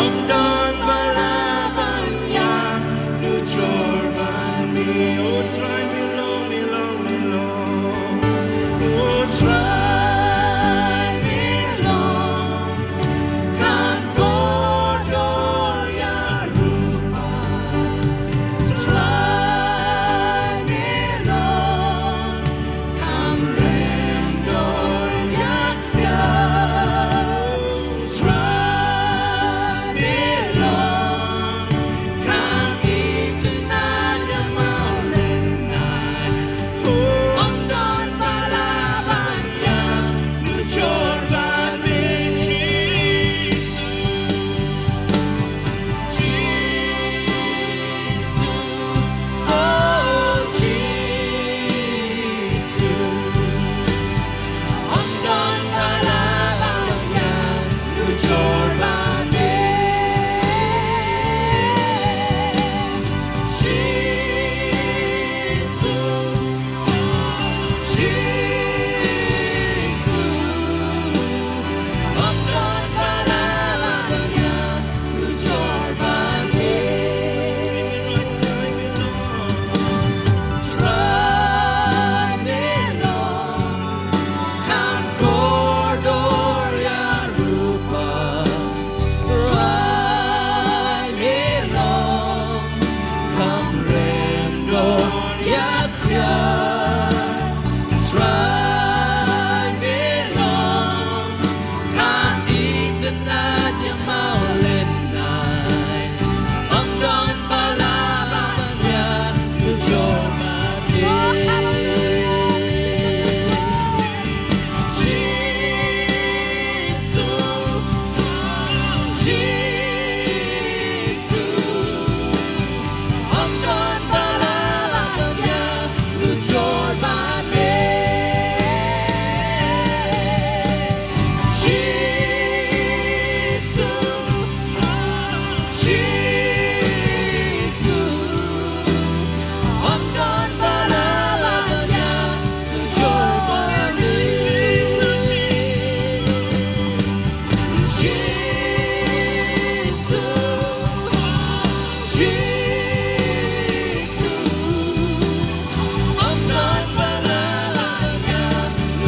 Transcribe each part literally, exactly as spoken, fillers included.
Don ba la ban ïa nujor ban me. O Trai me long, me long, me long. O Trai me long. Kam kordor ïa rupa. Trai me long. Kam rem dor ïa ksiar. Trai me long. Kam itynnad ïa mawlynnai. Ym don ba la ban ïa nujor ban me. Jisu. Jisu, oh Jisu. Ym don ba la ban ïa nujor ban me. Jisu. Jisu, ym don ba la ban ïa nujor ban me. Trai me long, kam kordor ïa rupa. Trai me long, kam rem dor ïa ksiar. Trai me long, kam itynnad ïa mawlynnai. Ym don ba la ban ïa nujor ban me. Oh, hallelujah. Jisu, Jisu, ym don ba la ban ïa nujor ban me. Jisu, Jisu, ym don ba la ban ïa nujor ban me. Jisu, Jisu, ym don ba la ban ïa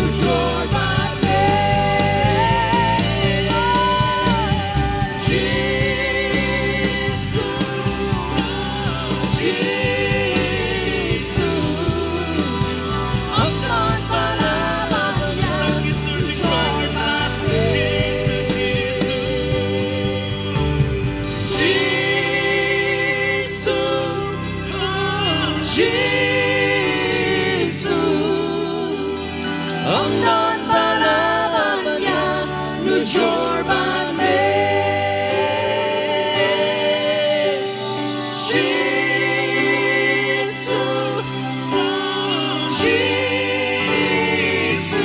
nujor ban me. Jisu, Jisu, ym don ba la ban ïa nujor ban me. Jisu, Jisu, ym don ba la ban ïa nujor ban me. Jisu, Jisu,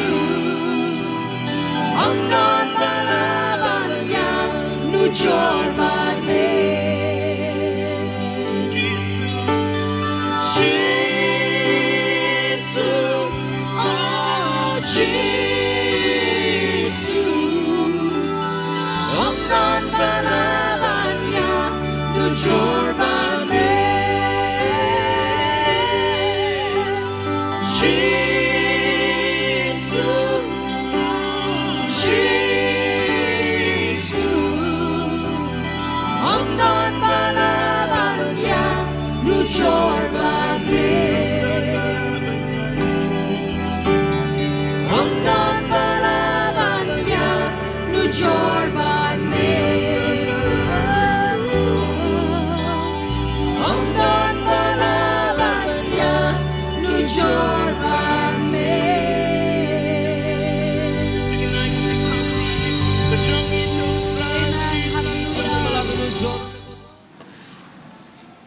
ym don ba la ban ïa nujor ban me. Jisu, oh Jisu, ym don ba la ban ïa nujor ban me. Jisu, Jisu, ym don ba la ban ïa nujor ban me. Ym don ba la ban ïa nujor ban me. Ym don ba la ban ïa nujor ban me.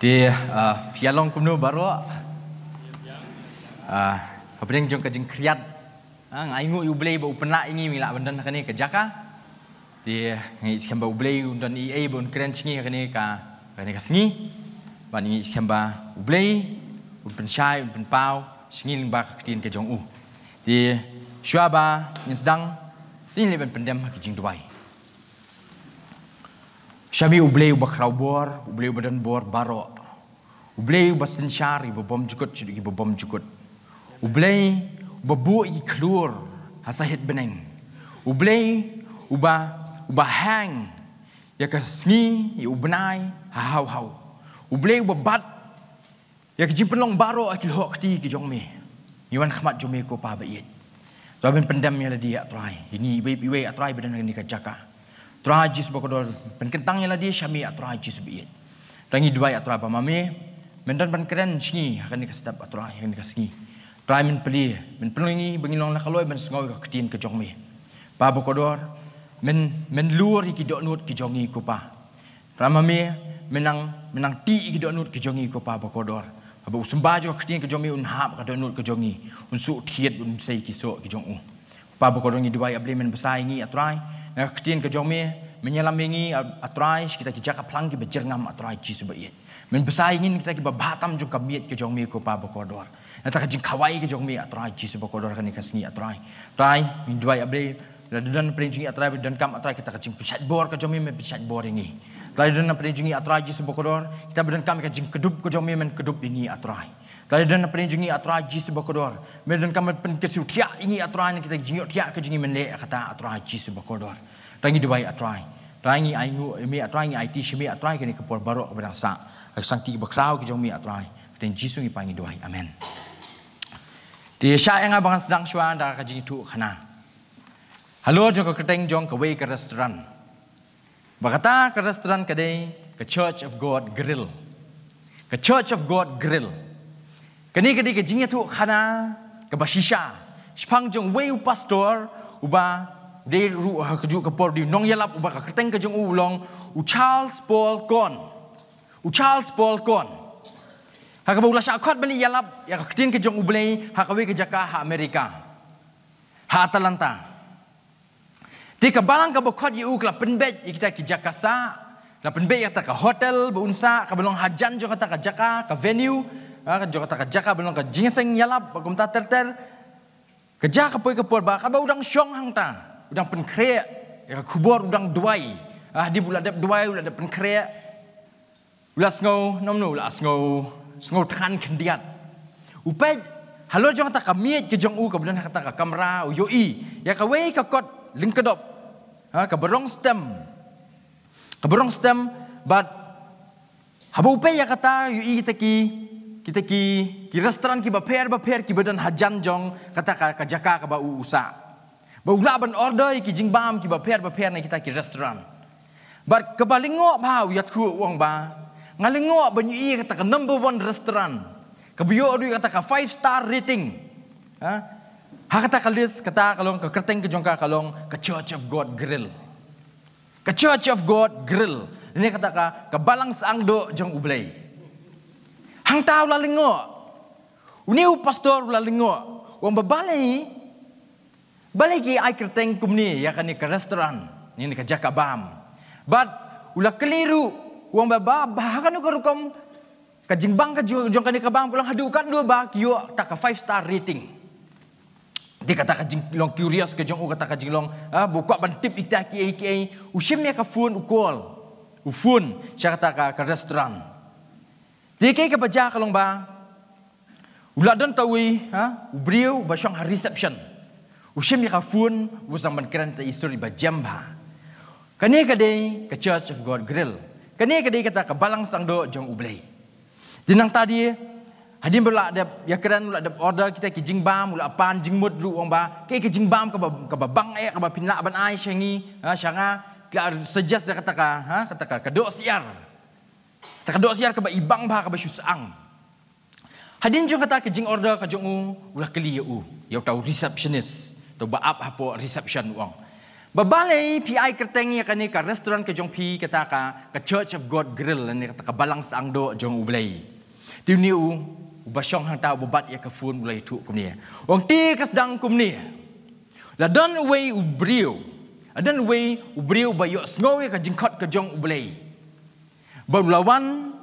Te, ah, phi ïa long kumno baroh? Ah, hapdeng jong ka jingkhriat, ah, nga ainguh ïa U Blei ba u pynlah ïa ngi, ngi lah ban don ha kane ka jaka. Te ngi ïeit skhem ba U Blei un don ei ei ba un kren sha ngi ha kane ka, kane ka sngi. Bad ngi ïeit skhem ba U Blei un pynshai, un pynpaw sha ngi lyngba ka ktien ka jong u. Te shuwa ba ngin sdang, te ngin leit ban pyndem ha ka jingduwai. Sha me U Blei uba khraw bor, U Blei uba don bor baroh. U Blei uba synshar ïa ki babymjukut shaduh ki babymjukut. U Blei uba buh ïa ki khlur ha sahit bneng. U Blei uba, uba hang ïa ka sngi, ïa u bnai ha haw haw. U Blei uba bat ïa ka jingpynlong baroh ha ki lyoh kti ki jong me. Ngi wan khmat jong me ko Pa ba ïeit. To men pyndem ïa lade A Trai. Ïa ngi iwei pa iwei A Trai ba don ha kane ka jaka. Trai Jisu bakordor, pynkyntang ïa lade sha me A Trai Jisu ba ïeit. Trai ngi duwai A Trai ba ma me men don ban kren sha ngi ha kane ka step A Trai, ha kane ka sngi. Trai men plie, men pynlong ïa ngi ba ngin long la ka loi ban sngew ïa ka ktien ka jong me. Pa bakordor, men, men lur ïa ki dohnud ki jong ngi ko Pa. Trai ma me men nang, men nang tih ïa ki dohnud ki jong ngi ko Pa bakordor. Haba u symbai jong ka ktien ka jong me un hap ka dohnud ka jong ngi, un suk thied, un sei ki soh ki jong u. Pa bakordor ngi duwai A Blei men bsa ïa ngi A Trai. Na ka ktien ka jong me men ïalam ïa ngi A, A Trai sha kita ki jaka phlang kiba jyrngam A Trai Jisu ba ïeit. Men bsa ïa ngi na kita kiba bha tam jong ka miej ka jong me ko Pa bakordor. Na kata ka jingkhawai ka jong me A Trai Jisu bakordor ha kane ka sngi A Trai. Trai ngi duwai A Blei, lada don napdeng jong ngi A Trai ba donkam A Trai kata ka jingpynshait bor ka jong me, men pynshait bor ïa ngi. Trai lada don napdeng jong ngi A Trai Jisu bakordor, kita ba donkam ka jingkdup ka jong me, men kdup ïa ngi A Trai. Trai lada don napdeng jong ngi A Trai Jisu bakordor, men donkam ban pynkhuid thiah ïa ngi A Trai, na kita ki jingïohthiah ka jong ngi men leh ïa kata A Trai Jisu bakordor. Trai ngi duwai A Trai. Trai ngi ainguh ïa me A Trai, ngi aiti sha me A Trai kane ka por baroh kaba dang sah. Ha ka sangti kaba khraw ka jong me A Trai. Ha ka kyrteng Jisu ngi pan ngi duwai. Amen. Te shah ïa nga ba ngan sdang shuwa da ka jingïathuhkhana halor jong ka kyrteng jong kawei ka restaurant. Ba kata ka restaurant ka dei ka Church of God Grill. Ka Church of God Grill. Kane ka dei ka jingïathuhkhana kaba shisha shaphang jong uwei u pastor uba dei ruh ha kajuh ka por u dei u nongïalap uba ka kyrteng ka jong u u long u Charles Spurgeon. U Charles Spurgeon. Ha kaba u la shah khot ban ïalap ïa ka ktien ka jong U Blei ha kawei ka jaka ha Amerika, ha Atlanta. Te ka balang kaba khot ïa u ka la pynbeit ïa kita ki jaka sah, la pynbeit ïa kata ka hotel ba un sah, kaba long hajan jong kata ka jaka, ka venue, ha, jong kata ka jaka ba long ka jingïaseng ïalap ba kumta ter ter. Ka jaka poi ka por ba kaba u dang shong hangta, u dang pynkhreh ïa ka khubor, u dang duwai. Ha, hadien ba u la dep duwai, u la dep pynkhreh, u la sngew, nom no, u la sngew, sngew thngan khyndiat. U peit halor jong kata ka miej ka jong u kaba don ha kata ka kamra, u ïohi ïa kawei ka kot lyngkdop, ha, kaba rong stem. Kaba rong stem, bad haba u peit ïa kata, u ïohi kita ki, kita ki, ki restaurant kiba pher bapher kiba don hajan jong kata ka, ka jaka kaba u, u sah. Ba u lah ban order ïa ki jingbam kiba pher bapher na kita ki restaurant. Bad kaba lyngngoh bha u ïathuh u ong ba, nga lyngngoh ban ïohi ïa kata ka number one restaurant kaba ïoh ruh ïa kata ka five star rating. Ha? Ha kata ka list kata ka long, ka kyrteng ka jong ka ka long ka Church of God Grill. Ka Church of God Grill. Lane kata ka, ka Balang Sangdoh jong U Blei. Hangta u la lyngngoh. Une u pastor u la lyngngoh. U ong ba balei, balei ki ai kyrteng kumne ïa kane ka restaurant, ne ka jaka bam. Bad u la kylli ruh, u ong ba, ba, ba ha kano ka rukom ka jingbang ka jong, jong kane ka bam ka long haduh katno ba ki ïoh kata ka five star rating. Te kata ka jinglong curious ka jong u, kata ka jinglong, ha, ba u kwah ban tip ïa kita kiei kiei, u shim ïa ka phone u call. U phone sha kata ka, ka restaurant. Te kaei kaba jia ka long ba u la don uta uwei, ha, u briew ba shong ha reception. U shim ïa ka phone, u sdang ban kren ïa uta i sur iba jem bha. Kane ka dei ka Church of God Grill. Kane ka dei kata ka Balang Sangdoh jong U Blei. Te nangta de, hadien ba u la dep ïakren, u la dep order kita ki jingbam, u la pan jingmut ruh, u ong ba, kaei ka jingbam kaba, kaba bang eh, kaba phin lah ban ai sha ngi, ha, sha nga, ki la suggest ïa kata ka, ha, kata ka, ka dohsyiar. Kata ka dohsyiar kaba ibang bha, kaba shu syang. Hadien jong kata ka jingorder ka jong u, u la kylli ïa u, ïa uta u receptionist, uta uba ap hapoh reception, u ong ba balei phi ai kyrteng ïa kane ka restaurant ka jong phi kata ka, ka Church of God Grill, lane kata ka Balang Sangdoh jong U Blei. Te une u, uba shong hangta uba bat ïa ka phone u la ïathuh kumne. U ong te ka sdang kumne. La don uwei u briew. La don uwei u briew uba ïohsngew ïa ka jingkhot ka jong U Blei. Ba u la wan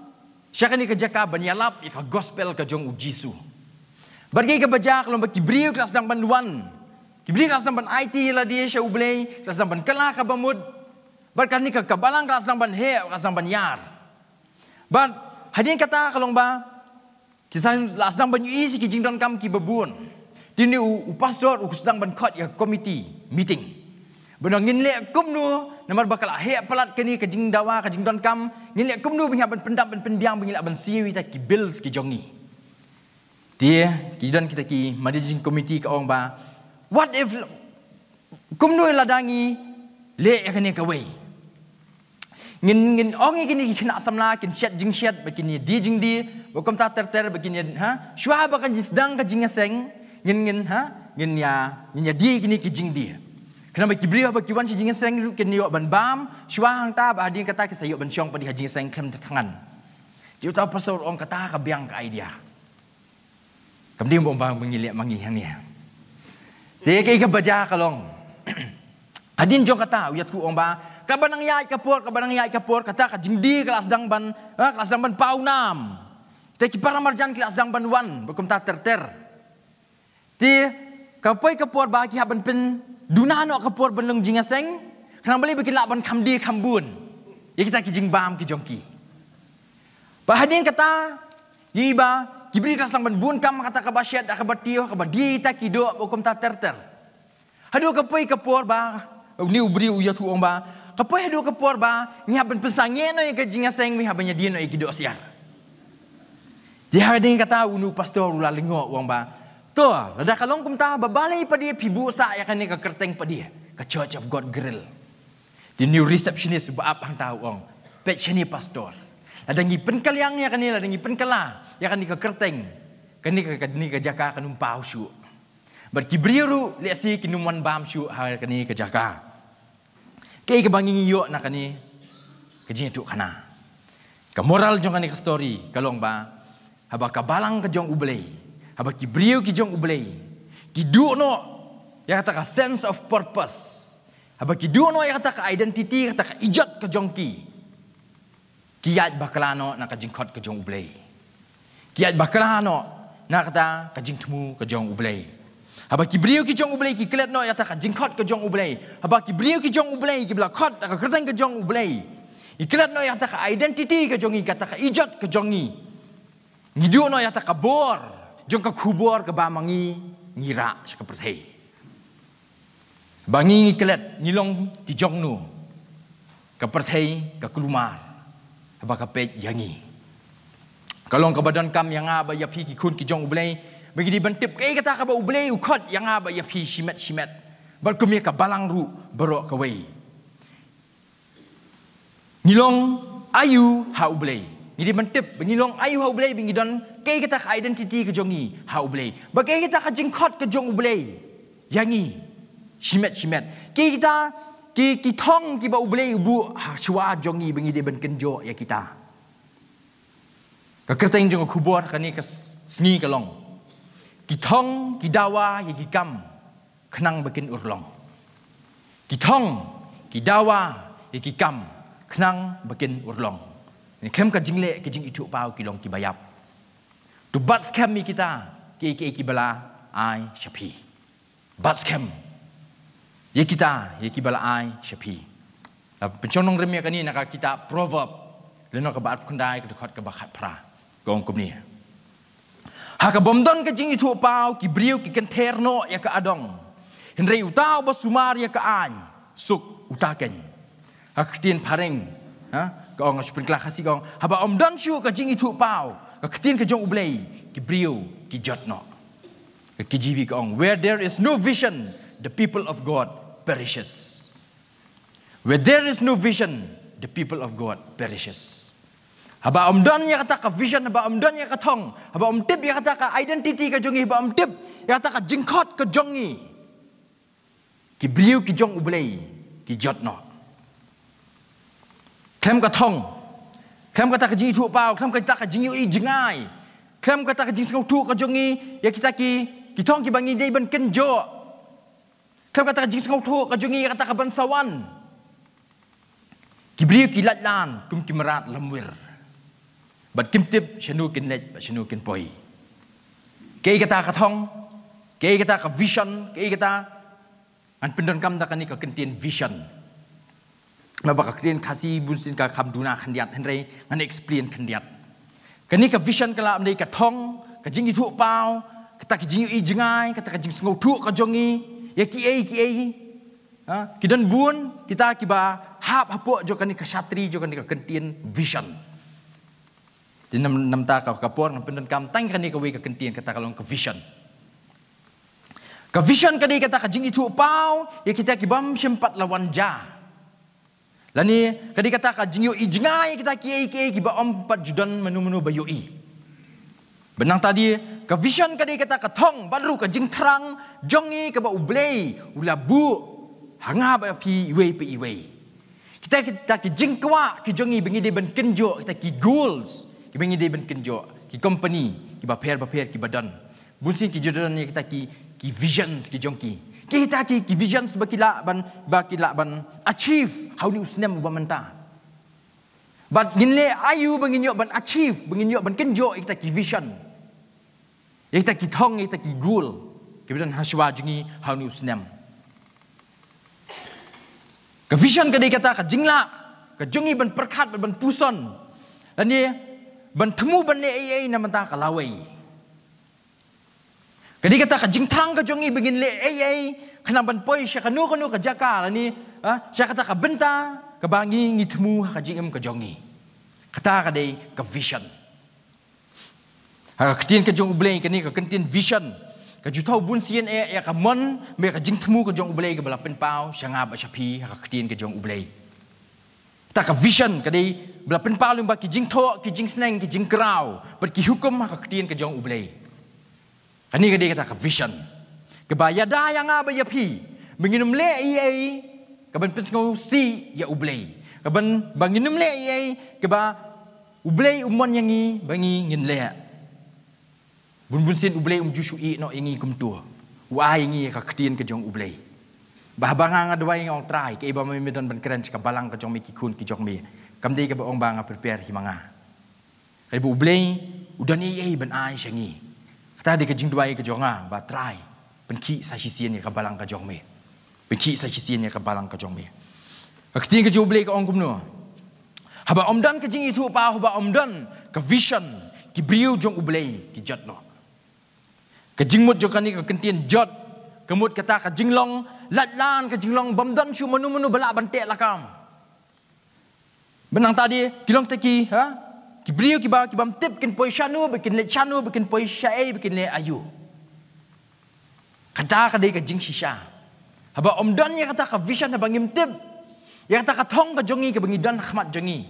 sha kane ka jaka ban ïalap ïa ka gospel ka jong U Jisu. Bad kaei kaba jia ka long ba ki briew ki la sdang ban wan. Ki briew ki la sdang ban aiti ïa lade sha U Blei, ki la sdang ban kylla kaba mut. Bad kane ka, ka balang ka la sdang ban heh, ka la sdang ban ïar. Bad hadien kata ka long ba ki san la sdang ban ïohi ki jingdonkam kiba bun. Te une u, u pastor u sdang ban khot ïa ka committee meeting. Bad u ong ngin leh kumno, namar ba ka la heh palat kane ka jingdawa, ka jingdonkam, ngin leh kumno ba ngi hap ban pyndap ban pynbiang ba ngi lah ban siew ïa kita ki bills ki jong ngi. Te ki don kita ki managing committee ka ong ba, what if, kumno lada ngi leh ïa kane kawei? Ngin, ngin ong ïa kine ki khynnah samla kin shet jingshet, ba kin ïa die jingdie, ba kumta ter ter, ba kin ïa, ha? Shuwa ba kan sdang ka jingïaseng, ngin, ngin, ha? Ngin ïa, ngin ïa die kine ki jingdie. Khnang ba ki briew ba ki wan sha jingïaseng ruh kin ïoh ban bam, shuwa hangta ba hadien kata ki sa ïoh ban shong pat ha jingïaseng khlem da thngan. Te uta u pastor u ong kata ka biang ka idea. Kam dei ba ong ba ngi leh ma ngi hangne. Te kaei kaba jia ka long, hadien jong kata u ïathuh u ong ba kaba nang ïaid ka por, kaba nang ïaid ka por, kata ka jingdie ka la sdang ban, ha, ka la sdang ban paw nam. Te ki para marjan ki la sdang ban wan, ba kumta ter ter. Te ka poi ka por ba ki hap ban pynduna noh ka por ban long jingïaseng, khnang balei ba kin lah ban kham die kham bun ïa kita ki jingbam ki jong ki. Bad hadien kata, ïa ba ki briew ki la sdang ban bun kam ha kata kaba shet, ha kaba tiew, ha kaba die kita ki doh, ba kumta ter ter. Haduh ka poi ka por ba une u briew u ïathuh u ong ba ka poi haduh ka por ba ngi hap ban pynsangeh noh ïa ka jingïaseng, ngi hap ban ïa die noh ïa ki doh syiar. Te hadien kata une u pastor u la lyngngoh u ong ba, to, lada ka long kumta, ba balei pat de phi buh sah ïa kane ka kyrteng pat de ka Church of God Grill? Te une u receptionist uba ap hangta u ong, peit shane pastor, lada ngi pynkylla ïa kane, lada ngi pynkylla ïa kane ka kyrteng, kane ka, kane ka jaka kan ym paw shuh. Bad ki briew ruh lehse kin ym wan bam shuh ha kane ka jaka. Kaei kaba ngi ïoh na kane ka jingïathuhkhana? Ka moral jong kane ka story ka long ba haba ka balang ka jong U Blei, haba ki briew ki jong U Blei ki duh noh ïa kata ka sense of purpose, haba ki duh noh ïa kata ka identity, kata ka ijot ka jong ki, ki ïaid bakla noh na ka jingkhot ka jong U Blei. Ki ïaid bakla noh na kata ka jingthmu ka jong U Blei. Haba ki briew ki jong U Blei ki klet noh ïa kata ka jingkhot ka jong U Blei, haba ki briew ki jong U Blei kiba la khot da ka kyrteng ka jong U Blei, ki klet noh ïa kata ka identity ka jong ngi, kata ka ijot ka jong ngi, ngi duh noh ïa kata ka bor jong ka khubor kaba ma ngi ngi rah sha ka pyrthei. Ba ngi ngi klet ngi long ki jong no, ka pyrthei ka kulmar haba ka peit ïa ngi. Ka long kaba donkam ïa nga bad ïa phi ki khun ki jong U Blei, ba ngi dei ban tip kaei kata kaba U Blei u khot ïa nga bad ïa phi shimet shimet, bad kum ïa ka balang ruh baroh kawei. Ngi long aïu ha U Blei? Ngi dei ban tip ba ngi long aïu ha U Blei, ba ngi don kaei kata ka identity ka jong ngi ha U Blei, ba kaei kata ka jingkhot ka jong U Blei ïa ngi shimet shimet, kaei kata ki, ki thong kiba U Blei u buh ha shuwa jong ngi ba ngi dei ban kynjoh ïa kita. Ka kyrteng jong ka khubor kane ka s-, sngi ka long, ki thong ki dawa ïa ki kam khnang ba kin urlong. Ki thong ki dawa ïa ki kam khnang ba kin urlong. Khlem ka jingleh ka jingithuhpaw ki long kiba ïap. To bat skhem ïa kita kiei kiei kiba la ai sha phi. Bat skhem ïa kita ïa kiba la ai sha phi. La pynshong nongrim ïa kane na ka kitab Proverb, lynnong kaba arphew khyndai, ka dkhot kaba khatphra. Ka ong kumne: Ha ka bym don ka jingithuhpaw ki briew ki kynther noh ïa ka adong, hynrei uta uba sumar ïa ka aiñ, suk uta keiñ. Ha ka ktien phareng, ha, ka ong, shu pynkylla Khasi ka ong, haba ym don shuh ka jingithuhpaw, ka ktien ka jong U Blei, ki briew ki jot noh. Ka K J V ka ong, where there is no vision, the people of God perishes. Where there is no vision, the people of God perishes. Haba ym don ïa kata ka vision, haba ym don ïa ka thong, haba ym tip ïa kata ka identity ka jong ngi, haba ym tip ïa kata ka jingkhot ka jong ngi, ki briew ki jong U Blei ki jot noh. Khlem ka thong, khlem kata ka jingithuhpaw, khlem kata ka jingïohi jngai, khlem kata ka jingsngewthuh ka jong ngi ïa kita ki, ki thong kiba ngi dei ban kynjoh, khlem kata ka jingsngewthuh ka jong ngi ïa kata ka ban sa wan, ki briew ki lait lan kum ki mrad lamwir, bad kim tip shano kin leit bad shano kin poi. Kaei kata ka thong, kaei kata ka vision, kaei kata, ngan pyndonkam da kane ka kyntien vision. Namar ba ka ktien Khasi bunsien ka kham duna khyndiat, hynrei ngan explain khyndiat. Kane ka vision ka lah ban dei ka thong, ka jingithuhpaw, kata ka jingïohi jngai, kata ka jingsngewthuh ka jong ngi ïa kiei kiei. Ha, ki don bun kita kiba hap hapoh jong kane ka shatri jong kane ka kyntien vision. Te nam, namar ka, ka por ngan pyndonkam tang kane kawei ka kyntien, kata ka long ka vision. Ka vision ka dei kata ka jingithuhpaw ïa kita kibym shym pat la wan jia. Lane ka dei kata ka jingïohi jngai ïa kita kiei kiei kiba ym pat ju don mano mano ba ïohi. Bad nangta de, ka vision ka dei kata ka thong bad ruh ka jingthrang jong ngi kaba U Blei u la buh ha nga bad phi iwei pa iwei. Kita, kita ki jingkwah ki jong ngi ba ngi dei ban kynjoh, kita ki goals kiba ngi dei ban kynjoh, ki company kiba pher ba pher kiba don. Bunsien ki ju don ïa kita ki, ki visions ki jong ki. Kita ki, ki visions ba ki lah ban, ba ki lah ban achieve ha une u snem uba mynta. Bad ngin leh aïu ba ngin ïoh ban achieve, ba ngin ïoh ban kynjoh ïa kita ki vision, ïa kita ki thong, ïa kita ki goal kiba don hashwa jong ngi ha une u snem. Ka vision ka dei kata ka jinglah ka jong ngi ban pyrkhat, ban puson, lane ban thmu ban leh ei ei na bynta ka lawei. Ka dei kata ka jingthrang ka jong ngi ba ngin leh ei ei khnang ban poi sha kano kano ka jaka lane, ha, sha kata ka bynta kaba ngi, ngi thmu ha ka jingim ka jong ngi. Kata ka dei ka vision. Ha ka ktien ka jong U Blei, kane ka kyntien vision ka ju thew bunsien eh ïa ka mon bad ïa ka jingthmu ka jong U Blei kaba la pynpaw sha nga bad sha phi ha ka ktien ka jong U Blei. Kata ka vision ka dei ba la pynpaw lyngba ki jingthoh, ki jingsneng, ki jingkraw bad ki hukum ha ka ktien ka jong U Blei. Kane ka dei kata ka vision kaba ïada ïa nga bad ïa phi ba ngin ym leh ei ei kaban pynsngewsih ïa U Blei, kaban, ba ngin ym leh ei ei kaba U Blei u mon ïa ngi ba ngi ngin leh. Bun bunsien U Blei um ju shu ïeh noh ïa ngi kumto. U ai ïa ngi ïa ka ktien ka jong U Blei. Ba haba nga, nga duwai nga ong, Trai, kaei ba me, me don ban kren sha ka balang ka jong me, ki khun ki jong me? Kam dei kaba ong ba nga prepare hi ma nga. Ka dei ba U Blei u don ei ei ban ai sha ngi. Kata dei ka jingduwai ka jong nga ba, Trai, pynkhih sa shisien ïa ka balang ka jong me. Pynkhih sa shisien ïa ka balang ka jong me. Ka ktien ka jong U Blei ka ong kumno? Haba ym don ka jingithuhpaw, haba ym don ka vision, ki briew jong U Blei ki jot noh. Ka jingmut jong kane ka kyntien jot ka mut kata ka jinglong lait lan, ka jinglong bym don shuh mano mano ba lah ban teh lakam. Bad nangta de ki long kita ki, ha, ki briew kiba, kibym tip kin poi shano, ba kin leit shano, ba kin poi shaei, ba kin leh aïu. Kata ka dei ka jingshisha. Haba ym don ïa kata ka vision, haba ngim tip ïa kata ka thong ka jong ngi kaba ngi don ha khmat jong ngi,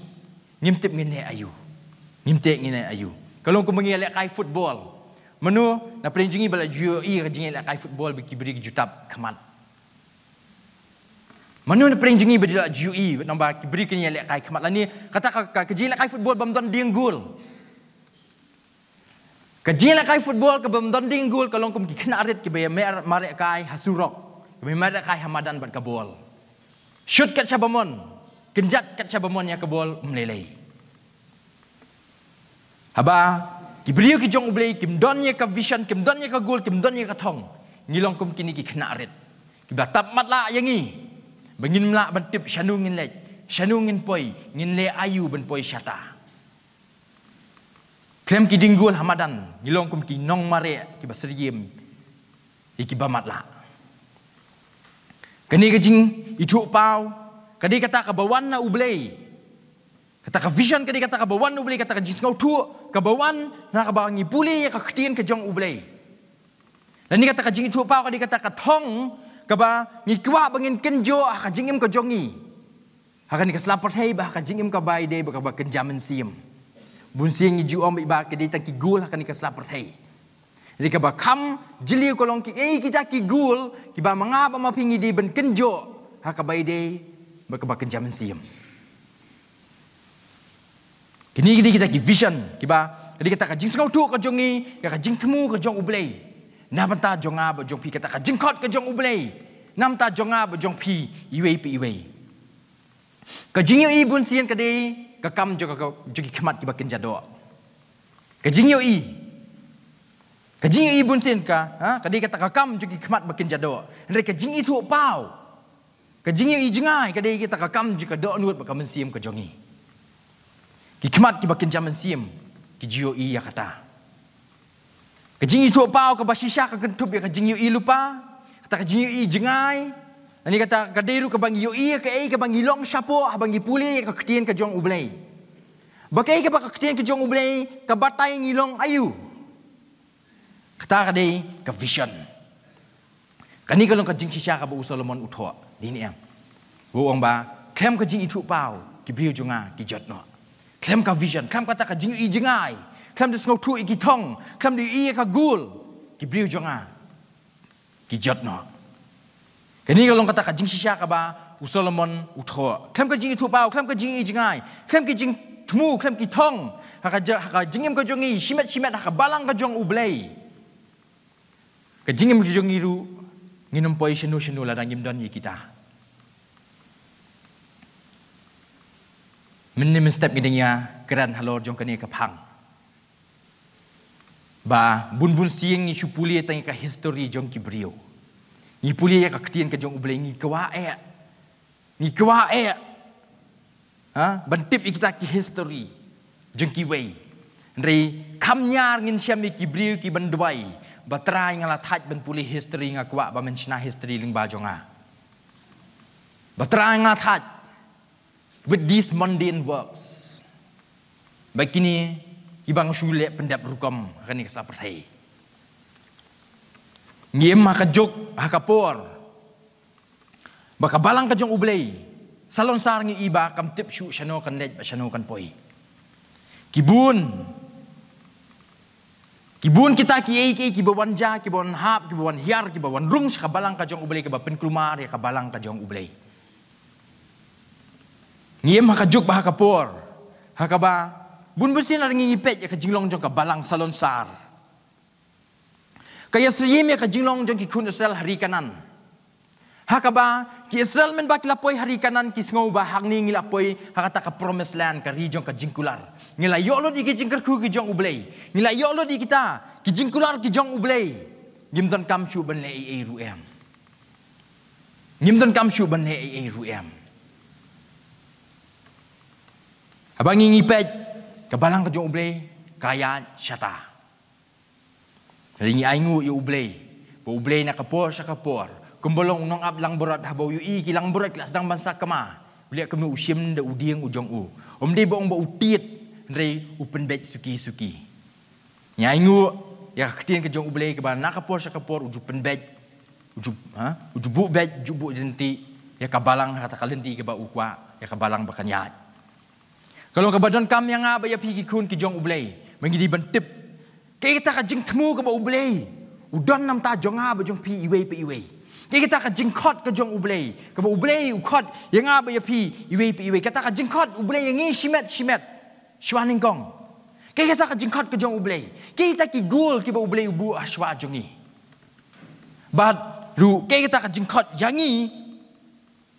ngim tip ngin leh aïu. Ngim tip ngin leh aïu. Ka long kumba ngi ïalehkai football. Mano na pdeng jong ngi ba la ju ïohi ka jingïalehkai football ba ki briew ki ju tap khmat? Mano na pdeng jong ngi ba la ju ïohi, namar ba ki briew kin ïalehkai khmat? Lane kata ka, ka, ka jingïalehkai football bym don dieng gol. Ka jingïalehkai football kaba ym don dieng gol ka long kum ki khynnah rit kiba ïa mer-, mareh kai ha surok, kiba ïa mareh kai ha madan bad ka bol. Shoot kat shaba mon, kynjat kat shaba mon ïa ka bol, ym lei lei. Haba ki briew ki jong U Blei kim don ïa ka vision, kim don ïa ka gol, kim don ïa ka thong, ngi long kum kine ki khynnah rit kiba tap matlah ïa ngi ba ngim lah ban tip shano ngin leit, shano ngin poi, ngin leh aïu ban poi shata. Khlem ki dieng gol ha madan ngi long kum ki nongmareh kiba syriem ïa kiba matlah. Kane ka jingithuhpaw ka dei kata kaba wan na U Blei. Kata ka vision ka dei kata kaba wan na U Blei, kata ka jingsngewthuh kaba wan na kaba ngi pule ïa ka ktien ka jong U Blei. Lane kata ka jingithuhpaw ka dei kata ka thong kaba ngi kwah ba ngin kynjoh ha ka jingim ka jong ngi, ha kane ka sla pyrthei bad ha ka jingim kaba ïadei bad kaba kynja mynsiem. Bunsien ngi ju ong ba ka dei tang ki gol ha kane ka sla pyrthei. Dei kaba kham jylliew ka long kiei kita ki gol kiba ma nga bad ma phi ngi dei ban kynjoh ha kaba ïadei bad kaba kynja mynsiem. Kine ki dei kita ki vision kiba, ka dei kata ka jingsngewthuh ka jong ngi ïa ka jingthmu ka jong U Blei na bynta jong nga bad jong phi, kata ka jingkhot ka jong U Blei na bynta jong nga bad jong phi iwei pa iwei. Ka jingïohi bunsien ka dei ka kam jong ka, jong ki khmat kiba kynja doh. Ka jingïohi, ka jingïohi bunsien ka, ha, ka dei kata ka kam jong ki khmat ba kynja doh. Hynrei ka jingithuhpaw Ka jingïohi jngai ka dei kata ka kam jong ka dohnud bad ka mynsiem ka jong ngi. Ki khmat kiba kynja mynsiem ki ju ïohi ïa kata. Ka jingïathuhpaw kaba shisha ka kynthup ïa ka jingïohi lypa, kata ka jingïohi jngai. Lane kata ka dei ruh kaba ngi ïohi ïa kaei kaba ngi long shapoh haba ngi pule ïa ka ktien ka jong U Blei. Ba kaei kaba ka ktien ka jong U Blei ka batai ngi long aïu. Kata ka dei ka vision. Kane ka long ka jingshisha kaba u Solomon u thoh. Dei ne em? U ong ba khlem ka jingïathuhpaw ki briew jong nga ki jot noh. Khlem ka vision, khlem kata ka jingïohi jngai, khlem da sngewthuh ïa ki thong, khlem da ïohi ïa ka goal, ki briew jong nga ki jot noh. Kane ka long kata ka jingshisha kaba u Solomon u thoh. Khlem ka jingïathuhpaw, khlem ka jingïohi jngai, khlem ka jingthmu, khlem ki thong ha ka ja-, ha ka jingim ka jong ngi shimet shimet ha ka balang ka jong U Blei. Ka jingim ka jong ngi ruh ngin ym poi shano shano lada ngim don ïa kita. Mynne mynstep ngi dang ïakren halor jong kane ka phang. Ba bun bun sien ngi shu pule tang ïa ka history jong ki briew. Ngi pule ïa ka ktien ka jong U Blei, ngi kwah eh. Ngi kwah eh. Ha? Ban tip ïa kita ki history jong kiwei. Hynrei kham ñiar ngin shem ïa ki briew ki ban duwai ba Trai nga la thait ban pule history, nga kwah ba men shna history lyngba jong nga. Ba Trai nga la thait with these mundane works. Ba kine kiba nga shu leh pyndep rukom ha kane ka sa pyrthei. Ngi im ha ka juk, ha ka por ba ka balang ka jong U Blei salonsar, ngi i ba kam tip shuh shano kan leit bad shano kan poi. Ki bun, ki bun kita kiei kiei kiba wan ja, kiba wan hap, kiba wan hiar, kiba wan rung sha ka balang ka jong U Blei, kiba pynkulmar ïa ka balang ka jong U Blei. Ngi im ha ka juk bad ha ka por ha kaba bun bun sien ngi ngi peit ïa ka jinglong jong ka balang salonsar. Ka ïasyriem ïa ka jinglong jong ki khun Israel ha ri Kanaan. Ha kaba ki Israel mynba ki la poi ha ri Kanaan ki sngew ba hangne ngi la poi ha kata ka promised land, ka ri jong ka jingkular. Ngi la ïoh lut ïa ki jingkyrkhu ki jong U Blei. Ngi la ïoh lut ïa kita ki jingkular ki jong U Blei. Ngim donkam shuh ban leh ei ei ruh em. Ngim donkam shuh ban leh ei ei ruh em. Haba ngi ngi peit ka balang ka jong U Blei ka ïaid shata. Hynrei ngi ainguh ïa U Blei ba U Blei na ka por sha ka por, kumba long u nongap langbrot, haba u ïohi ki langbrot ki la sdang ban sakma, u leh kumno? U shim da u dieng u jong u. Um dei ba ong ba u tied, hynrei u pynbeit suki suki. Ngi ainguh ïa ka ktien ka jong U Blei kaba na ka por sha ka por u ju pynbeit, u ju, ha, u ju buh beit, u ju buh lynti ïa ka balang ha kata ka lynti kaba u kwah ïa ka balang ba kan ïaid. Ka long kaba donkam ïa nga bad ïa phi ki khun ki jong U Blei ba ngi dei ban tip kaei kata ka jingthmu kaba U Blei u don na bynta jong nga bad jong phi iwei pa iwei. Kaei kata ka jingkhot ka jong U Blei kaba U Blei u khot ïa nga bad ïa phi iwei pa iwei. Kata ka jingkhot U Blei ïa ngi shimet shimet shuwa nyngkong. Kaei kata ka jingkhot ka jong U Blei? Kaei kata ki goal kiba U Blei u buh ha shuwa jong ngi? Bad ruh kaei kata ka jingkhot ïa ngi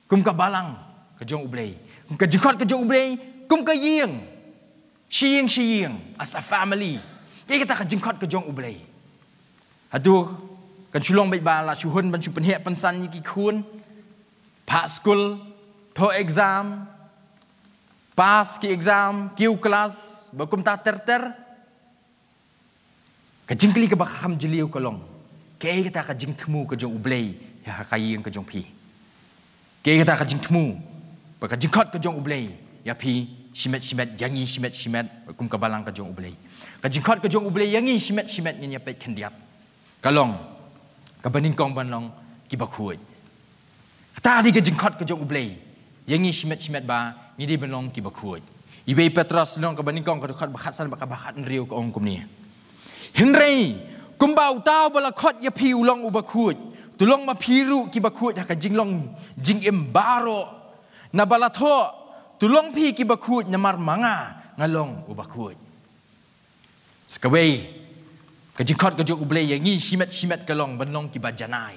kum ka balang ka jong U Blei, kum ka jingkhot ka jong U Blei, kum ka ïing, shi ïing shi ïing, as a family? Kaei kata ka jingkhot ka jong U Blei? Hato kan shu long beit ba la shu hun ban shu pynheh pynsan ïa ki khun, phah skul, thoh exam, pass ki exam, kiew klas, ba kumta ter ter? Ka jingkylli kaba kham jylliew ka long, kaei kata ka jingthmu ka jong U Blei ïa ha ka ïing ka jong phi? Kaei kata ka jingthmu ba ka jingkhot ka jong U Blei ïa phi shimet shimet, ïa ngi shimet shimet, kum ka balang ka jong U Blei? Ka jingkhot ka jong U Blei ïa ngi shimet shimet, ngin ïa peit khyndiat, ka long kaba nyngkong ban long kiba khuid. Kata dei ka jingkhot ka jong U Blei ïa ngi shimet shimet ba ngi dei ban long kiba khuid. Iwei Petros lynnong kaba nyngkong, ka dkhot ba khatsan bad kaba khathynriew ka ong kumne: Hynrei kumba uta uba la khot ïa phi u long uba khuid, to long ma phi ruh kiba khuid ha ka jinglong jingim baroh. Naba la thoh, to long phi kiba khuid namar ma nga nga long uba khuid. Sa kawei, ka jingkhot ka jong U Blei ïa ngi shimet shimet ka long ban long kiba janai.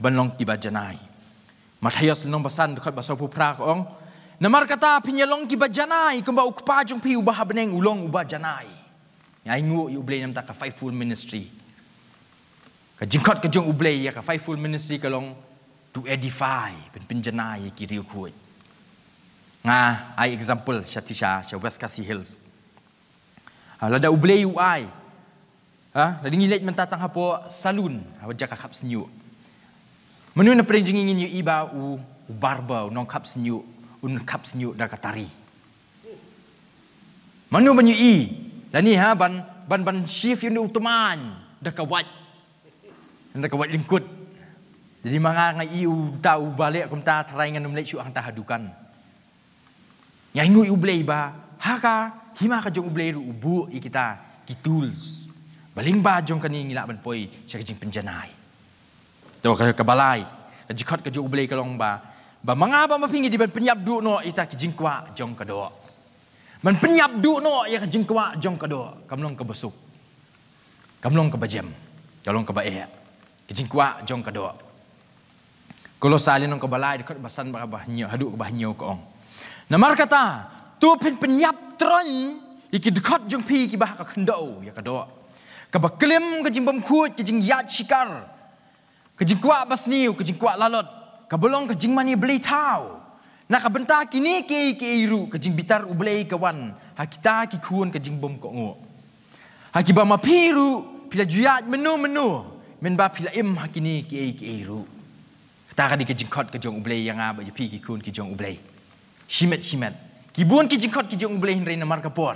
Ban long kiba janai. Mathaios lynnong ba san, dkhot ba sawphew phra ka ong: Namar kata phin ïa long kiba janai kumba U Kpa jong phi uba ha bneng u long uba janai. Ngi ainguh ïa U Blei na bynta ka fivefold ministry. Ka jingkhot ka jong U Blei ïa ka fivefold ministry ka long To edify, pynpynjanai ïa ki riewkhuid. Nga ai example sha Tisha, sha West Khasi Hills. Ha, lada U Blei u ai, ha, lada ngi leit mynta tang hapoh salon, ha, jaka khap shñiuh. Mano na pdeng jong ngi ngin ïohi ba u, u barber, u nongkhap shñiuh, un khap shñiuh da ka tari. Mano ban ïohi, lane ha, ban, ban, ban shave ïa une u tymmen, da ka wait. Da ka wait lyngkut. Dei ma nga nga ïohi uta uba leh kumta tharai ngan ym leit shuh hangta ha dukan. Nga ainguh ïa U Blei ba, ha ka hima ka jong U Blei ruh u buh ïa kita ki tools. Ba lyngba jong kane ngi lah ban poi sha ka jingpynjanai. To ka, kaba lai, ka jingkhot ka jong U Blei ka long ba, ba ma nga bad ma phi ngi dei ban pynïap duh noh ïa kita ki jingkwah jong ka doh. Ban pynïap duh noh ïa ka jingkwah jong ka doh, kam long kaba suk. Kam long kaba jem, ka long kaba eh. Ka jingkwah jong ka doh. Kolossai lynnong kaba lai, dkhot ba san bad kaba hynñiew, haduh kaba hynñiew ka ong. Namar kata, to phin pynïap tyrwa ïa ki dkhot jong phi kiba ha ka khyndew ïa ka doh, kaba klim ka jingbymkhuid, ka jingïaid shikar, ka jingkwah basniew, ka jingkwah lalot, kaba long ka jingmane bleithaw. Na ka bynta kine kiei kiei ruh, ka jingbitar U Blei ka wan ha kita ki khun ka jingbymkohnguh. Ha kiba ma phi ruh phi la ju ïaid mynno mynno, mynba phi la im ha kine kiei kiei ruh. Kata ka dei ka jingkhot ka jong U Blei ïa nga bad ïa phi ki khun ki jong U Blei. Shimet shimet, ki bun ki jingkhot ki jong U Blei, hynrei namar ka por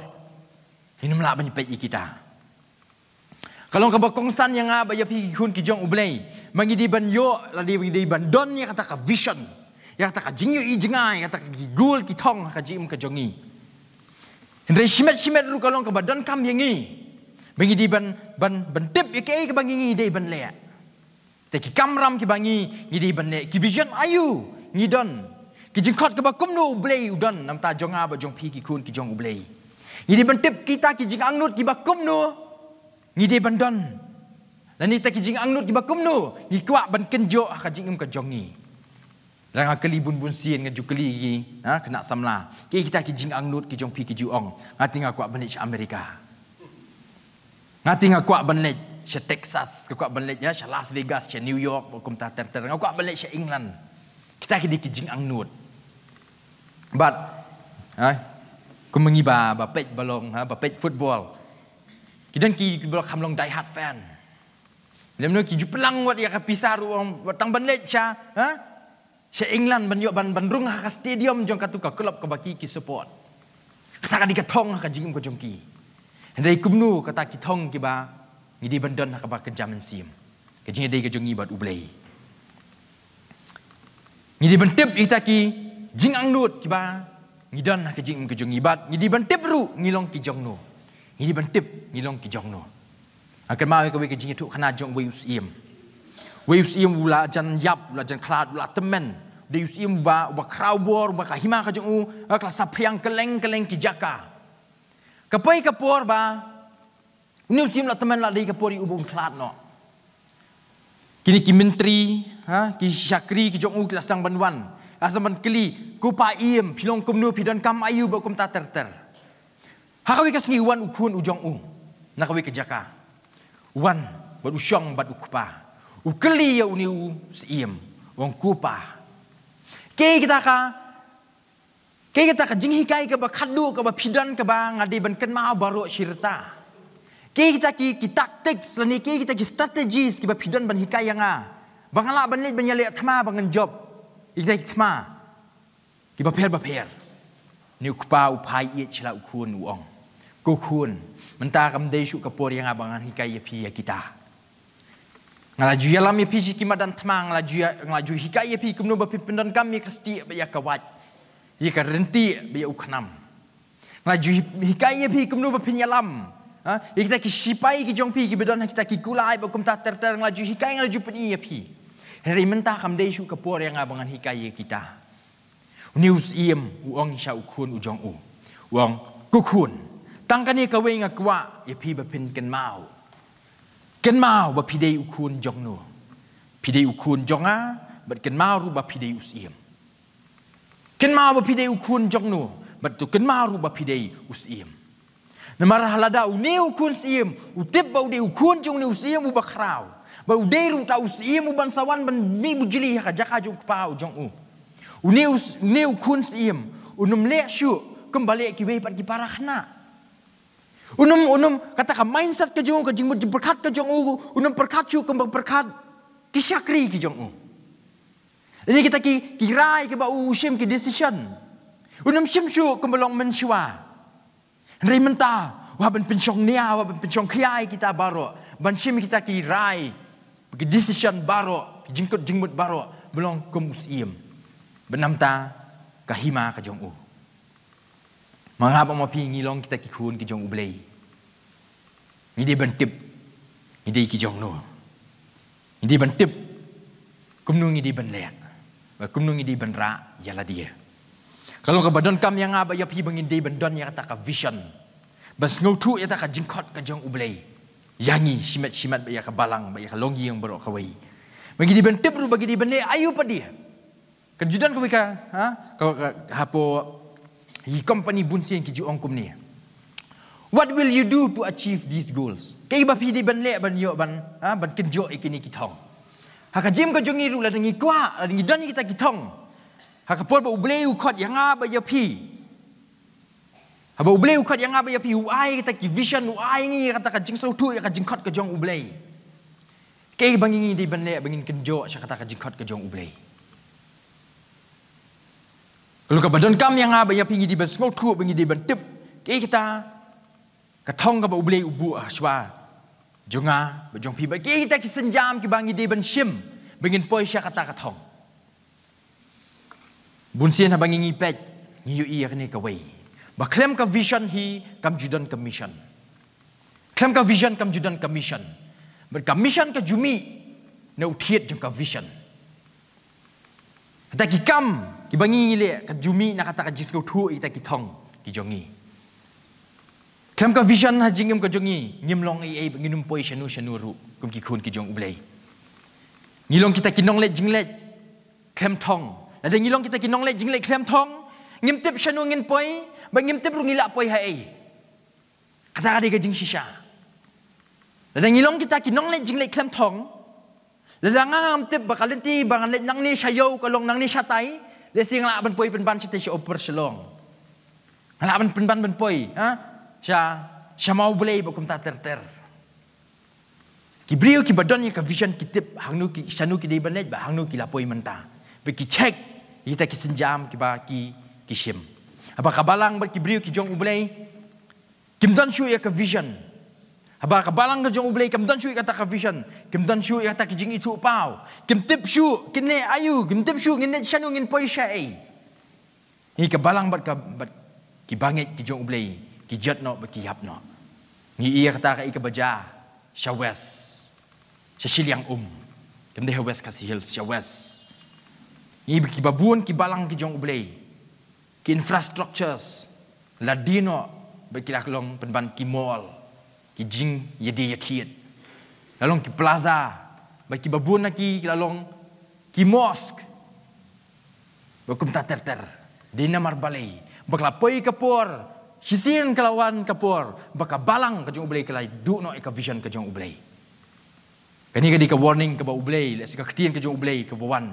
ngin ym lah ban peit ïa kita. Ka long kaba kongsan ïa nga bad ïa phi ki khun ki jong U Blei, ba ngi dei ban ïoh, lane ba ngi dei ban don ïa kata ka vision, ïa kata ka jingïohi jngai, ïa kata ki goal ki thong ha ka jingim ka jong ngi. Hynrei shimet shimet ruh ka long kaba donkam ïa ngi, ba ngi dei ban, ban, ban tip ïa kaei kaba ngi, ngi dei ban leh. Te ki kamram kiba ngi, ngi dei ban leh, ki vision aïu ngi don, ki jingkhot kiba kumno U Blei u don namar jong nga bad jong phi ki khun ki jong U Blei. Ngi dei ban tip kita ki jingangnud kiba kumno ngi dei ban don, lane kita ki jingangnud kiba kumno ngi kwah ban kynjoh ha ka jingim ka jong ngi. Lada nga kylli bun bun sien, nga ju kylli ki, ha, khynnah samla, kiei kita ki jingangnud ki jong phi, ki ju ong, nga te nga kwah ban leit sha America. Nga te nga kwah ban leit sha Texas, nga kwah ban leit, ïa, sha Las Vegas, sha New York, bad kumta ter ter. Nga kwah ban leit sha England. Kita ki dei ki jingangnud. Bad, ha, kum ma ngi ba, ba peit ba long, ha, ba peit football, ki don ki, ki ba kham long die hard fan. Lymno ki ju pynlang wat ïa ka pisa ruh, wat tang ban leit sha, ha, sha England ban ïoh ban, ban rung ha ka stadium jong katu ka club kaba ki, ki support. Kata ka dei ka thong ha ka jingim ka jong ki. Hynrei kumno kata ki thong kiba ngi dei ban don ha kaba kynja mynsiem, ka jingïadei ka jong ngi bad U Blei. Ngi dei ban tip ïa kita ki jingangnud kiba ngi don ha ka jingim ka jong ngi, bad ngi dei ban tip ruh ngi long ki jongno. Ngi dei ban tip ngi long ki jongno. Nga kynmaw ïa kawei ka jingïathuhkhana jong uwei u syiem. Uwei u syiem u la jan ïap, u la jan khlad, u la tymmen. U dei u syiem uba, uba khraw bor, uba ka hima ka jong u ka la saphriang kylleng kylleng ki jaka. Ka poi ka por ba une u syiem la tymmen, la dei ka por ïa u ba un khlad noh. Kine ki myntri, ha, ki shakri ki jong u ki la sdang ban wan, la sdang ban kylli, ko pa ïeim, phi long kumno, phi donkam aïu bad kumta ter ter. Ha kawei ka sngi wan u khun u jong u na kawei ka jaka. Wan bad u shong bad u kpa. U kylli ïa une u syiem, u ong, ko pa, kaei kata ka, kaei kata ka jinghikai kaba khatduh kaba phi don kaba nga dei ban kynmaw baroh shi rta? Kaei kita ki, ki tactics lane kaei kita ki strategies kiba phi don ban hikai ïa nga, ba nga lah ban leit ban ïaleh thma ba ngan jop ïa kita ki thma kiba pher ba pher? Une u kpa u phai ïeit sha la u khun, u ong, ko khun, mynta kam dei shuh ka por ïa nga ba ngan hikai ïa phi ïa kita. Nga la ju ïalam ïa phi sha ki madan thma, nga la ju ïa, nga la ju hikai ïa phi kumno ba phin pyndonkam ïa ka stieh bad ïa ka wait, ïa ka ryntieh bad ïa u khnam. Nga la ju hi-, hikai ïa phi kumno ba phin ïalam, ha, ïa kita ki shipai ki jong phi kiba don ha kita ki kulai bad kumta ter ter. Nga la ju hikai, nga la ju pyni ïa phi. Hynrei mynta kam dei shuh ka por ïa nga ba ngan hikai ïa kita. Une u syiem u ong sha u khun u jong u, u ong, ko khun, tang kane kawei nga kwah ïa phi ba phin kynmaw. Kynmaw ba phi dei u khun jongno. Phi dei u khun jong nga, bad kynmaw ruh ba phi dei u syiem. Kynmaw ba phi dei u khun jongno, bad to kynmaw ruh ba phi dei u syiem. Namar lada une u khun syiem u tip ba u dei u khun jong une u syiem uba khraw, Ba u dei ruh uta u syiem uban sa wan ban mih bujli ha ka jaka jong u kpa u jong u. Une u s-, une u khun syiem, un ym leh shuh kumba leh kiwei pat ki para khynnah. Un ym, un ym, kata ka mindset ka jong u, ka jingmut jingpyrkhat ka jong u, un ym pyrkhat shuh kumba pyrkhat ki shakri ki jong u. Lane kita ki, ki rai kiba u shim, ki decision. Un ym shim shuh kumba long mynshuwa. Hynrei mynta, u hap ban pynshong nia, u hap ban pynshong khia ïa kita baroh. Ban shim kita ki rai, ki decision baroh, ki jingkut jingmut baroh, ba long kum u syiem. Bad namar kata ka hima ka jong u. Ma nga bad ma phi ngi long kita ki khun ki jong U Blei. Ngi dei ban tip ngi dei ki jong no. Ngi dei ban tip kumno ngi dei ban leh, bad kumno ngi dei ban rah ïa lade. Ka long kaba donkam ïa nga bad ïa phi ba ngin dei ban don ïa kata ka vision, ban sngewthuh ïa kata ka jingkhot ka jong U Blei ïa ngi shimet shimet, bad ïa ka balang, bad ïa ka longïing baroh kawei. Ba ngi dei ban tip ruh ba ngi dei ban leh aïu pat de. Kan ju don kawei ka, ha? Ka, ka, hapoh ki company bunsien ki ju ong kumne: "What will you do to achieve these goals?" Kaei ba phi dei ban leh ban ïoh ban, ha, ban kynjoh ïa kine ki thong. Ha ka jingim ka jong ngi ruh, lada ngi kwah, lada ngi don ïa kita ki thong, ha ka por ba U Blei u khot ïa nga bad ïa phi, haba U Blei u khot ïa nga bad ïa phi, u ai kita ki vision, u ai ngi kata ka jingsngewthuh ïa ka jingkhot ka jong U Blei. Kaei ba ngi dei ban leh ba ngin kynjoh sha kata ka jingkhot ka jong U Blei. Ka long kaba donkam ïa nga bad ïa phi ngi dei ban sngewthuh, ba ngi dei ban tip kaei kata ka thong kaba U Blei u buh ha shuwa jong nga bad jong phi, bad kaei kita ki sienjam kiba ngi dei ban shim ba ngin poi sha kata ka thong. Bunsien haba ngi, ngi peit, ngi ïohi ïa kane kawei, ba khlem ka vision hi kam ju don ka mission. Khlem ka vision kam ju don ka mission. Bad ka mission ka ju mih na u thied jong ka vision. Kata ki kam kiba ngi, ngi leh ka ju mih na kata ka jingsngewthuh ïa kita ki thong ki jong ngi. Khlem ka vision ha jingim ka jong ngi, ngim long ei ei, ngin ym poi shano shano ruh kum ki khun ki jong U Blei. Ngi long kita ki nongleit jingleit khlem thong. Lada ngi long kita ki nongleit jingleit khlem thong, ngim tip shano ngin poi, bad ngim tip ruh ngi lah poi ha ei. Kata ka dei ka jingshisha. Lada ngi long kita ki nongleit jingleit khlem thong, lada nga ngam tip ba ka lynti ba ngan leit nangne sha ïew ka long nangne shatai, lehse nga lah ban poi pynban shatei sha Upper Shillong. Nga lah ban pynban ban poi, ha? Sha, sha Mawblei bad kumta ter ter. Ki briew kiba don ïa ka vision ki tip hangno ki, shano ki dei ban leit bad hangno ki la poi mynta. Bad ki check ïa kita ki sienjam kiba ki, ki shim. Haba ka balang bad ki briew ki jong U Blei kim don shuh ïa ka vision. Haba ka balang ka jong U Blei kam don shuh ïa kata ka vision, kim don shuh ïa kata ka jingithuhpaw, kim tip shuh kin leh aïu, kim tip shuh ngin leit shano, ngin poi shaei. Ngi ka balang bad ka, bad ki bangeit ki jong U Blei ki jot noh bad ki ïap noh. Ngi ïa kata ka, ïa kaba jia sha West, sha shiliang um. Kam dei ha West Khasi Hills, sha West. Ngi kiba bun ki balang ki jong U Blei, ki infrastructures la die noh bad ki la long pynban ki mall, ki jingïadie ïathied. La long ki plaza, bad kiba bun na ki la long ki mosque. Bad kumta ter ter. Dei namar balei? Ba ka la poi ka por, shisien ka la wan ka por ba ka balang ka jong U Blei ka la duh noh ïa ka vision ka jong U Blei. Kane ka dei ka warning kaba U Blei, lehse ka ktien ka jong U Blei kaba wan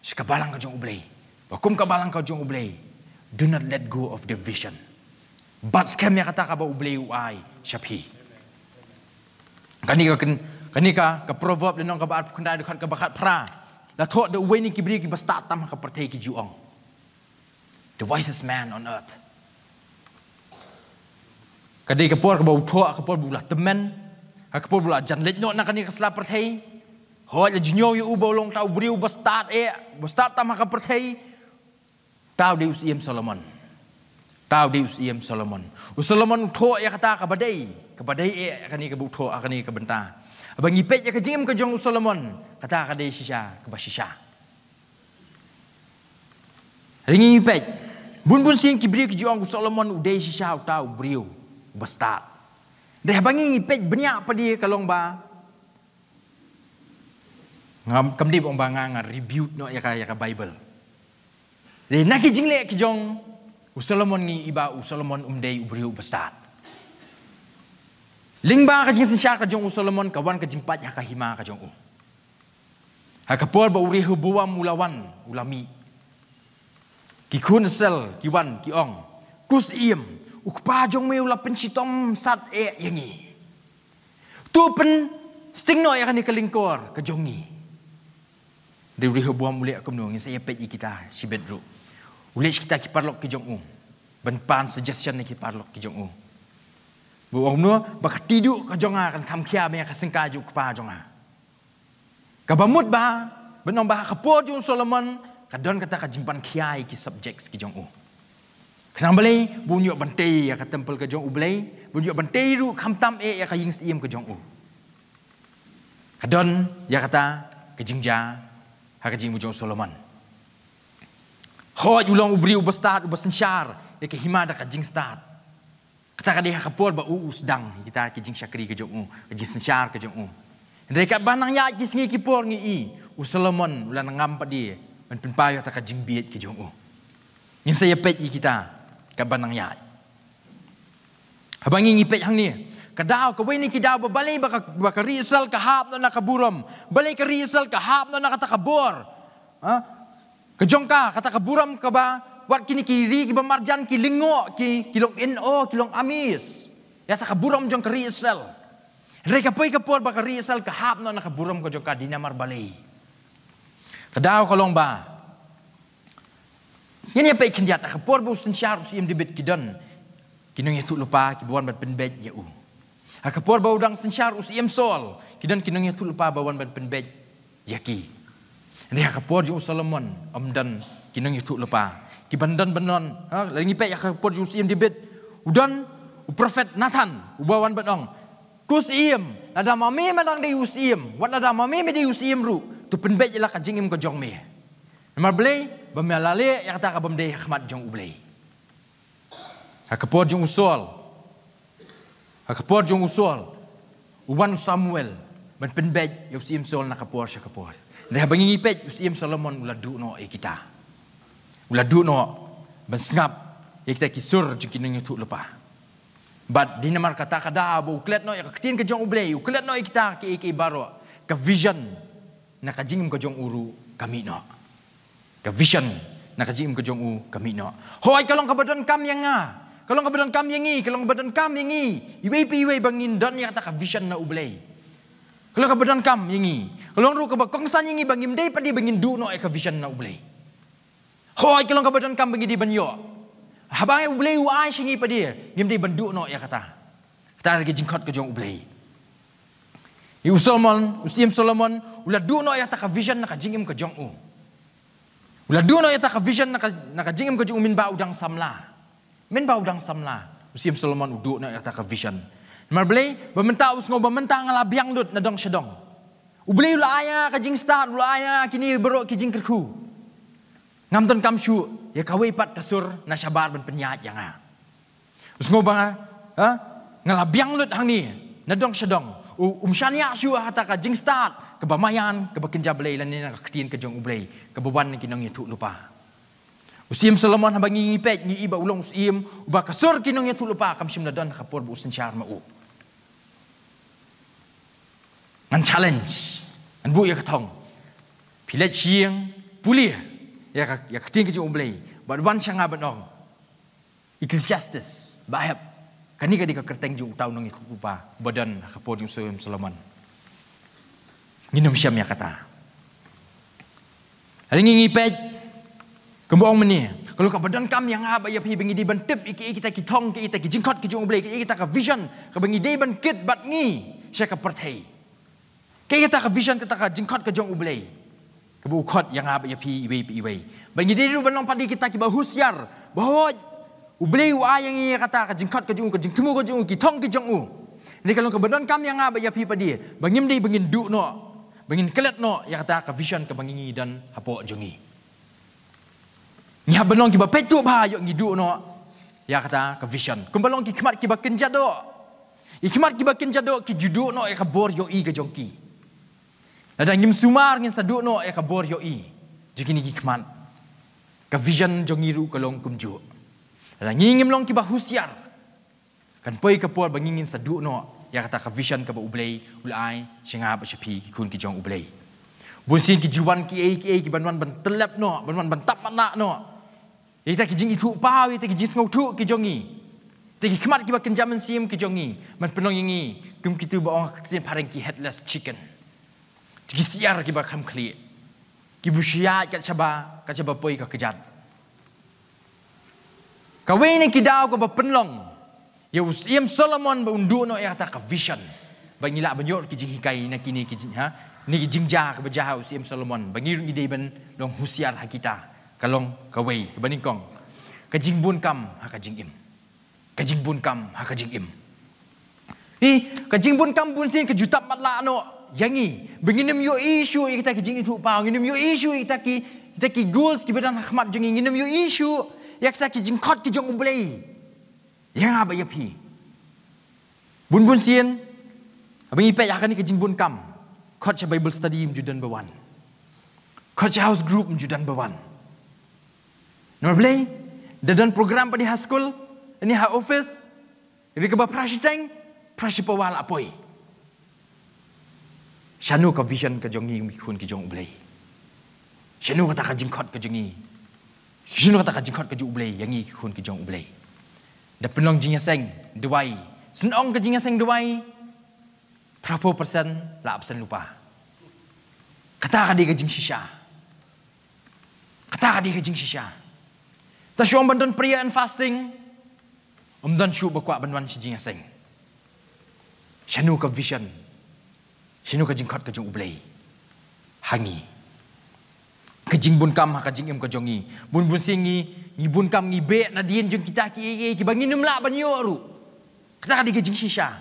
sha ka balang ka jong U Blei. Ba kum ka balang ka jong U Blei, do not let go of the vision. Bat skhem ïa kata kaba U Blei u ai sha phi. Kane ka kyn-, kane ka, ka Proverb lynnong kaba arphew khyndai, dkhot kaba khatphra, la thoh da uwei na ki briew kiba stad tam ha ka pyrthei, ki ju ong, the wisest man on earth. Ka dei ka por kaba u thoh, ka por ba u la tymmen, ha ka por ba u la jan leit noh na kane ka sla pyrthei. Hooid, la jingïoh ïa u ba u long uta u briew uba stad eh, uba stad tam ha ka pyrthei. Uta u dei u Syiem Solomon. Uta u dei u Syiem Solomon. U Solomon u thoh ïa kata kaba dei, kaba dei eh, kane kaba u thoh, kane ka bynta. Haba ngi peit ïa ka jingim ka jong u Solomon, kata ka dei shisha kaba shisha. Hynrei ngi peit, bun bun sien ki briew ki ju ong u Solomon u dei shisha uta u briew uba stad. Hynrei haba ngi peit bniah pat de ka long ba, ngam, kam dei ba ong ba nga, nga rebut noh ïa ka, ïa ka Bible. Hynrei na ki jingleh ki jong u Solomon ngi i ba u Solomon um dei u briew uba stad. Lyngba ka jingsynshar ka jong u Solomon ka wan ka jingpait ha ka hima ka jong u. Ha ka por ba u Rehoboam u la wan, u la mih, ki khun Israel ki wan ki ong, "Ko Syiem, u kpa jong me u la pynshitom sat eh ïa ngi. To pynsting noh ïa kane ka lyngkor ka jong ngi." Dei u Rehoboam u leh kumno, ngin sa ïa peit ïa kita shibit ruh. U leh sha kita ki paralok ki jong u ban pan suggestion ïa ki paralok ki jong u. Ba u ong kumno, ba ka tiduh ka jong nga kan kham khia ba ïa ka syngkai jong u kpa jong nga. Kaba mut ba, ban ong ba ha ka por jong u Solomon ka don kata ka jingpynkhia ïa ki subjects ki jong u. Khnang balei, ba un ïoh ban tei ïa ka temple ka jong U Blei, ba un ïoh ban tei ruh khamtam eh ïa ka ïing syiem ka jong u. Ka don ïa kata ka jingjia ha ka jingim u jong u Solomon. Hooid, u long u briew uba stad, uba synshar ïa ka hima da ka jingstad. Kata ka dei ha ka por ba u, u sdang kita ki jingshakri ka jong u, ka jingsynshar ka jong u. Hynrei katba nang ïaid ki sngi ki por ngi i, u Solomon u la nang ngam pat de ban pynpaw ïa kata ka jingbieit ka jong u. Ngin sa ïa peit ïa kita katba nang ïaid. Haba ngi, ngi peit hangne, ka daw, kawei na ki daw ba balei ba ka, ba ka ri Israel ka hap noh na ka burom, balei ka ri Israel ka hap noh na kata ka bor, ha? Ka jong ka, kata ka burom kaba wat kine ki ri kiba marjan ki lyngngoh, ki, ki long in awe, ki long amazed ïa kata ka burom jong ka ri Israel. Hynrei ka poi ka por ba ka ri Israel ka hap noh na ka burom ka jong ka, dei namar balei? Ka daw ka long ba, ngin ïa peit khyndiat, ha ka por ba u synshar u Syiem David ki don ki nongïathuhlypa kiba wan ban pynbeit ïa u. Ha ka por ba u dang synshar u Syiem Saul ki don ki nongïathuhlypa ba wan ban pynbeit ïa ki. Hynrei ha ka por jong u Solomon ym don ki nongïathuhlypa kiban don ban don, ha, lada ngi peit ha ka por jong u Syiem David, u don u prophet Nathan uba wan ban ong, "Ko Syiem, lada ma me me dang dei u syiem, wat lada ma me me dei u syiem ruh, to pynbeit ïa la ka jingim ka jong me. Namar balei? Ba me la leh ïa kata ka bym dei ha khmat jong U Blei." Ha ka por jong u Saul, ha ka por jong u Saul, u wan u Samuel ban pynbeit ïa u Syiem Saul na ka por sha ka por. Hynrei haba ngi, ngi peit, u Syiem Solomon u la duh noh ïa kita. U la duh noh ban sngap ïa kita ki sur jong ki nongïathuhlypa. Bad dei namar kata ka daw ba u klet noh ïa ka ktien ka jong U Blei, u klet noh ïa kita kiei kiei baroh, ka vision na ka jingim ka jong u ruh ka mih noh. Ka vision na ka jingim ka jong u ka mih noh. Hooid, ka long kaba donkam ïa nga, ka long kaba donkam ïa ngi, ka long kaba donkam ïa ngi iwei pa iwei ba ngin don ïa kata ka vision na U Blei. Ka long kaba donkam ïa ngi, ka long ruh kaba kongsan ïa ngi ba ngim dei pat de ba ngin duh noh ïa ka vision na U Blei. Hooid, ka long kaba donkam ba ngi dei ban ïoh. Haba U Blei u ai sha ngi pat de, ngim dei ban duh noh ïa kata. Kata ka jingkhot ka jong U Blei. Ïa u Solomon, u Syiem Solomon u la duh noh ïa kata ka vision na ka jingim ka jong u. U la duh noh ïa kata ka vision na ka, na ka jingim ka jong u mynba u dang samla. Mynba u dang samla, u Syiem Solomon u duh noh ïa kata ka vision. Namar balei? Ba mynta u sngew ba mynta nga la biang lut na dong sha dong. U Blei u la ai ïa nga ka jingstad, u la ai ïa nga kine baroh ki jingkyrkhu. Ngam donkam shuh ïa kawei pat ka sur na shabar ban pynïaid ïa nga. U sngew ba nga, ha, nga la biang lut hangne na dong sha dong. U, um shaniah shuh ha kata ka jingstad kaba maïan, kaba kynja blei lane na ka ktien ka jong U Blei kaba wan na ki nongïathuhlypa. U Syiem Solomon, haba ngi, ngi peit ngi i ba u long u syiem uba ka sur ki nongïathuhlypa kam shym la don ha ka por ba u synshar ma u. Ngan challenge, ngan buh ïa ka thong, phi leit sha ïing, pule ïa ka, ïa ka ktien ka jong U Blei bad wan sha nga ban ong. Ecclesiastes, ba hep. Kane ka dei ka kyrteng jong uta u nongïathuhlypa ba don ha ka por jong u Syiem Solomon. Ngin ym shem ïa kata. Hynrei ngi, ngi peit, kumba ong mynne, ka long kaba donkam ïa nga bad ïa phi ba ngi dei ban tip ïa ki, ïa kita ki thong, ïa kita ki jingkhot ki jong U Blei, ïa kita ka vision kaba ngi dei ban kit bad ngi sha ka pyrthei. Kaei kata ka vision, kata ka jingkhot ka jong U Blei kaba u khot ïa nga bad ïa phi iwei pa iwei, ba ngi dei ruh ban long pat de kita kiba husiar, ba hooid, U Blei u ai ïa ngi ïa kata ka jingkhot ka jong u, ka jingthmu ka jong u, ki thong ki jong u. Hynrei ka long kaba donkam ïa nga bad ïa phi pat de ba ngim dei ba ngin duh noh, ba ngin klet noh ïa kata ka vision kaba ngi, ngi don hapoh jong ngi. Ngi hap ban long kiba peit tuh bha ïoh ngi duh noh ïa kata ka vision. Kumba long ki khmat kiba kynja doh. Ki khmat kiba kynja doh ki ju duh noh ïa ka bor ïohi ka jong ki. Lada ngim sumar ngin sa duh noh ïa ka bor ïohi jong kine ki khmat. Ka vision jong ngi ruh ka long kumjuh. Lada ngi ngim long kiba husiar, kan poi ka por ba ngi ngin sa duh noh ïa kata ka vision kaba U Blei u la ai sha nga bad sha phi ki khun ki jong U Blei. Bun sien ki ju wan kiei kiei ki ban wan ban tyllep noh, ban wan ban tap matlah noh ïa kita ki jingithuhpaw, ïa kita ki jingsngewthuh ki jong ngi, kita ki khmat kiba kynja mynsiem ki jong ngi, ban pynlong ïa ngi kum kitu ba ong ha ka ktien phareng ki headless chicken. Kita ki syiar kiba kham khlieh, kiba shu ïaid kat shaba, kat shaba poi ka kjat. Kawei na ki daw kaba pynlong ïa u Syiem Solomon ba un duh noh ïa kata ka vision, ba ngi lah ban ïoh ki jinghikai na kine ki jing, ha, ne ki jingjia kaba jia ha u Syiem Solomon, ba ngi ruh ngi dei ban long husiar ha kita, ka long kawei kaba nyngkong, ka jingbun kam ha ka jingim. Ka jingbun kam ha ka jingim. Ï, ka jingbun kam bun sien ka ju tap matlah noh ïa ngi ba ngin ym ïohi shuh ïa kita ki jingithuhpaw, ngin ym ïohi shuh ïa kita ki, kita ki goals kiba don ha khmat jong ngi, ngin ym ïohi shuh ïa kita ki jingkhot ki jong U Blei ïa nga bad ïa phi. Bun bun sien haba ngi peit ha kane ka jingbun kam, khot sha Bible study ym ju don ba wan, khot sha house group ym ju don ba wan. Namar balei? Da don program pat ha skul, ne ha office, ri kaba phra shiteng, phra shipawa la poi. Shano ka vision ka jong ngi, ki khun ki jong U Blei? Shano kata ka jingkhot ka jong ngi? Shano kata ka jingkhot ka jong U Blei ïa ngi ki khun ki jong U Blei? Da pynlong jingïaseng duwai, sngewbha ka jingïaseng duwai, phra phew percent la absent lypa. Kata ka dei ka jingshisha. Kata ka dei ka jingshisha. Te shu ong ban don prayer and fasting, ym don shuh ba kwah ban wan sha jingïaseng. Shano ka vision? Shano ka jingkhot ka jong U Blei ha ngi? Ka jingbun kam ha ka jingim ka jong ngi. Bun bun sien ngi, ngi bun kam, ngi beh nadien jong kita kiei kiei kiba ngin ym lah ban ïoh ruh. Kata ka dei ka jingshisha.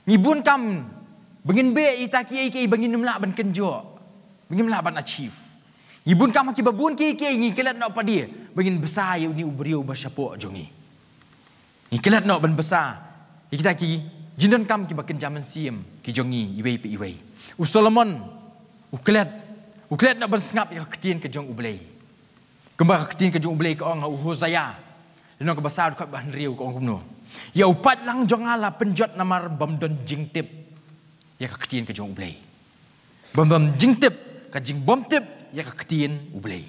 Ngi bun kam ba ngin beh ïa kita kiei kiei ba ngin ym lah ban kynjoh, ba ngin ym lah ban achieve. Ngi bun kam ha kiba bun kiei kiei, ngi klet noh pat de ba ngin bsa ïa une u briew ba shapoh jong ngi. Ngi klet noh ban bsa ïa kita ki jingdonkam kiba kynja mynsiem ki jong ngi iwei pa iwei. U Solomon u klet, u klet noh ban sngap ïa ka ktien ka jong U Blei. Kumba ka ktien ka jong U Blei ka ong ha u Hosea lynnong kaba saw dkhot ba hynriew, ka ong kumno? Ïa u paidlang jong nga la pynjot namar bym don jingtip ïa ka ktien ka jong U Blei. Bym don jingtip, ka jingbymtip ïa ka ktien U Blei.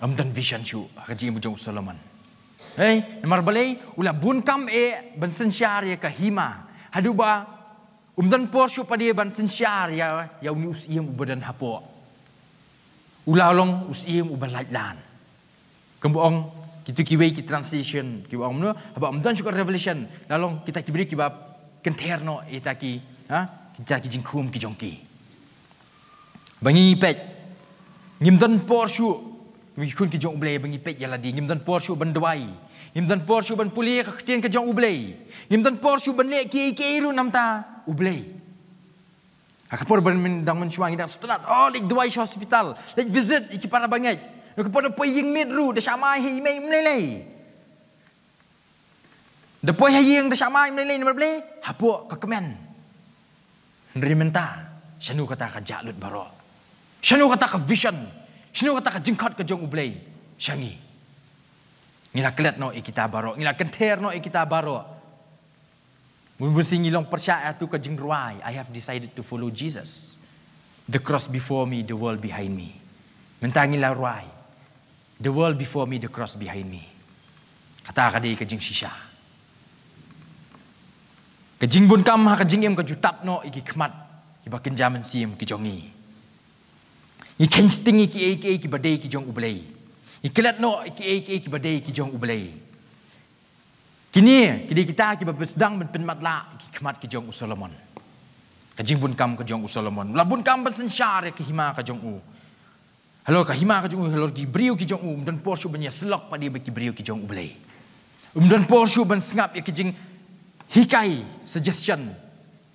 Ym don vision shuh ha ka jingim jong u Solomon. Hei, namar balei? U la bun kam eh ban synshar ïa ka hima, haduh ba ym don por shuh pat de ban synshar ïa, ïa une u syiem uba don hapoh. U la long u syiem uba laitlan. Kumba ong kito kiwei ki translation kiba ong kumno, haba ym don shuh ka revelation, la long kita ki briew kiba kynther noh ïa kita ki, ha, kita ki jingkhum ki jong ki. Ba ngi peit, ngim don por shuh, ki khun ki jong U Blei, ba ngi peit ïa lade, ngim don por shuh ban duwai, ngim don por shuh ban pule ka ktien ka jong U Blei, ngim don por shuh ban leh kiei kiei ruh namar U Blei. Ha ka por ban myn, dang mynshuwa ngi dang sngewtynnat, oh, leit duwai sha hospital, leit visit ïa ki para bangeit. Ha ka por da poi ïing miet ruh, da shah mai ha i mei ym lei lei. Da poi ha ïing da shah mai ym lei lei, namar balei? Hapoh ka kmen. Hynrei mynta, shano kata ka jinglut baroh? Shano kata ka vision? Shano kata ka jingkhot ka jong U Blei sha ngi? Ngi la klet noh ïa kita baroh, ngi la kynther noh ïa kita baroh. Bun bun sien ngi long pyrshah ïa tu ka jingrwai, I have decided to follow Jesus. The cross before me, the world behind me. Mynta ngi la rwai, the world before me, the cross behind me. Kata ka dei ka jingshisha. Ka jingbun kam ha ka jingim ka ju tap noh ïa ki khmat kiba kynja mynsiem ki jong ngi. Ngi kheiñ sting ïa kiei kiei kiba dei ki jong U Blei. Ngi klet noh ïa kiei kiei kiba dei ki jong U Blei. Kine ki dei kita kiba sdang ban pynmatlah ïa ki khmat ki jong u Solomon. Ka jingbun kam ka jong u Solomon. U la bun kam ban synshar ïa ka hima ka jong u. Halor ka hima ka jong u, halor ki briew ki jong u, um don por shuh ban ïasyllok pat de bad ki briew ki jong U Blei. Um don por shuh ban sngap ïa ki jinghikai, suggestion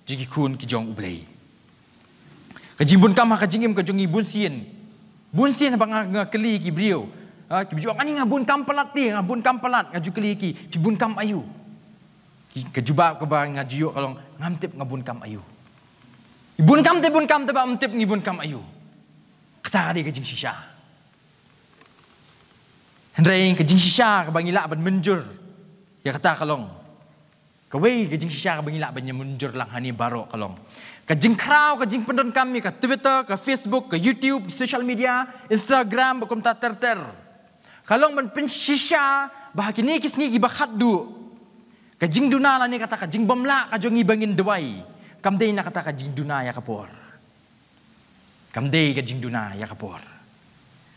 jong ki khun ki jong U Blei. Ka jingbun kam ha ka jingim ka jong ngi bun sien. Bun sien haba nga, nga kylli ki briew, ha, ki briew, ani nga bun kam palat te, nga bun kam palat, nga ju kylli ki, phi bun kam aïu? Ki, ka jubab kaba nga ju ïoh ka long, ngam tip nga bun kam aïu. Bun kam te bun kam, te ba ym tip ngi bun kam aïu. Kata ka dei ka jingshisha. Hynrei ka jingshisha kaba ngi lah ban mynjur ïa kata ka long, Kawei ka jingshisha kaba ngi lah ban ïa mynjur lang hangne baroh ka long ka jingkhraw, ka jingpyndonkam ïa ka Twitter, ka Facebook, ka YouTube, social media, Instagram, bad kumta ter ter. Ka long ban pynshisha ba ha kine ki sngi kiba khatduh, ka jingduna lane kata ka jingbymlah ka jong ngi ba ngin duwai kam dei na kata ka jingduna ïa ka por. Kam dei ka jingduna ïa ka por.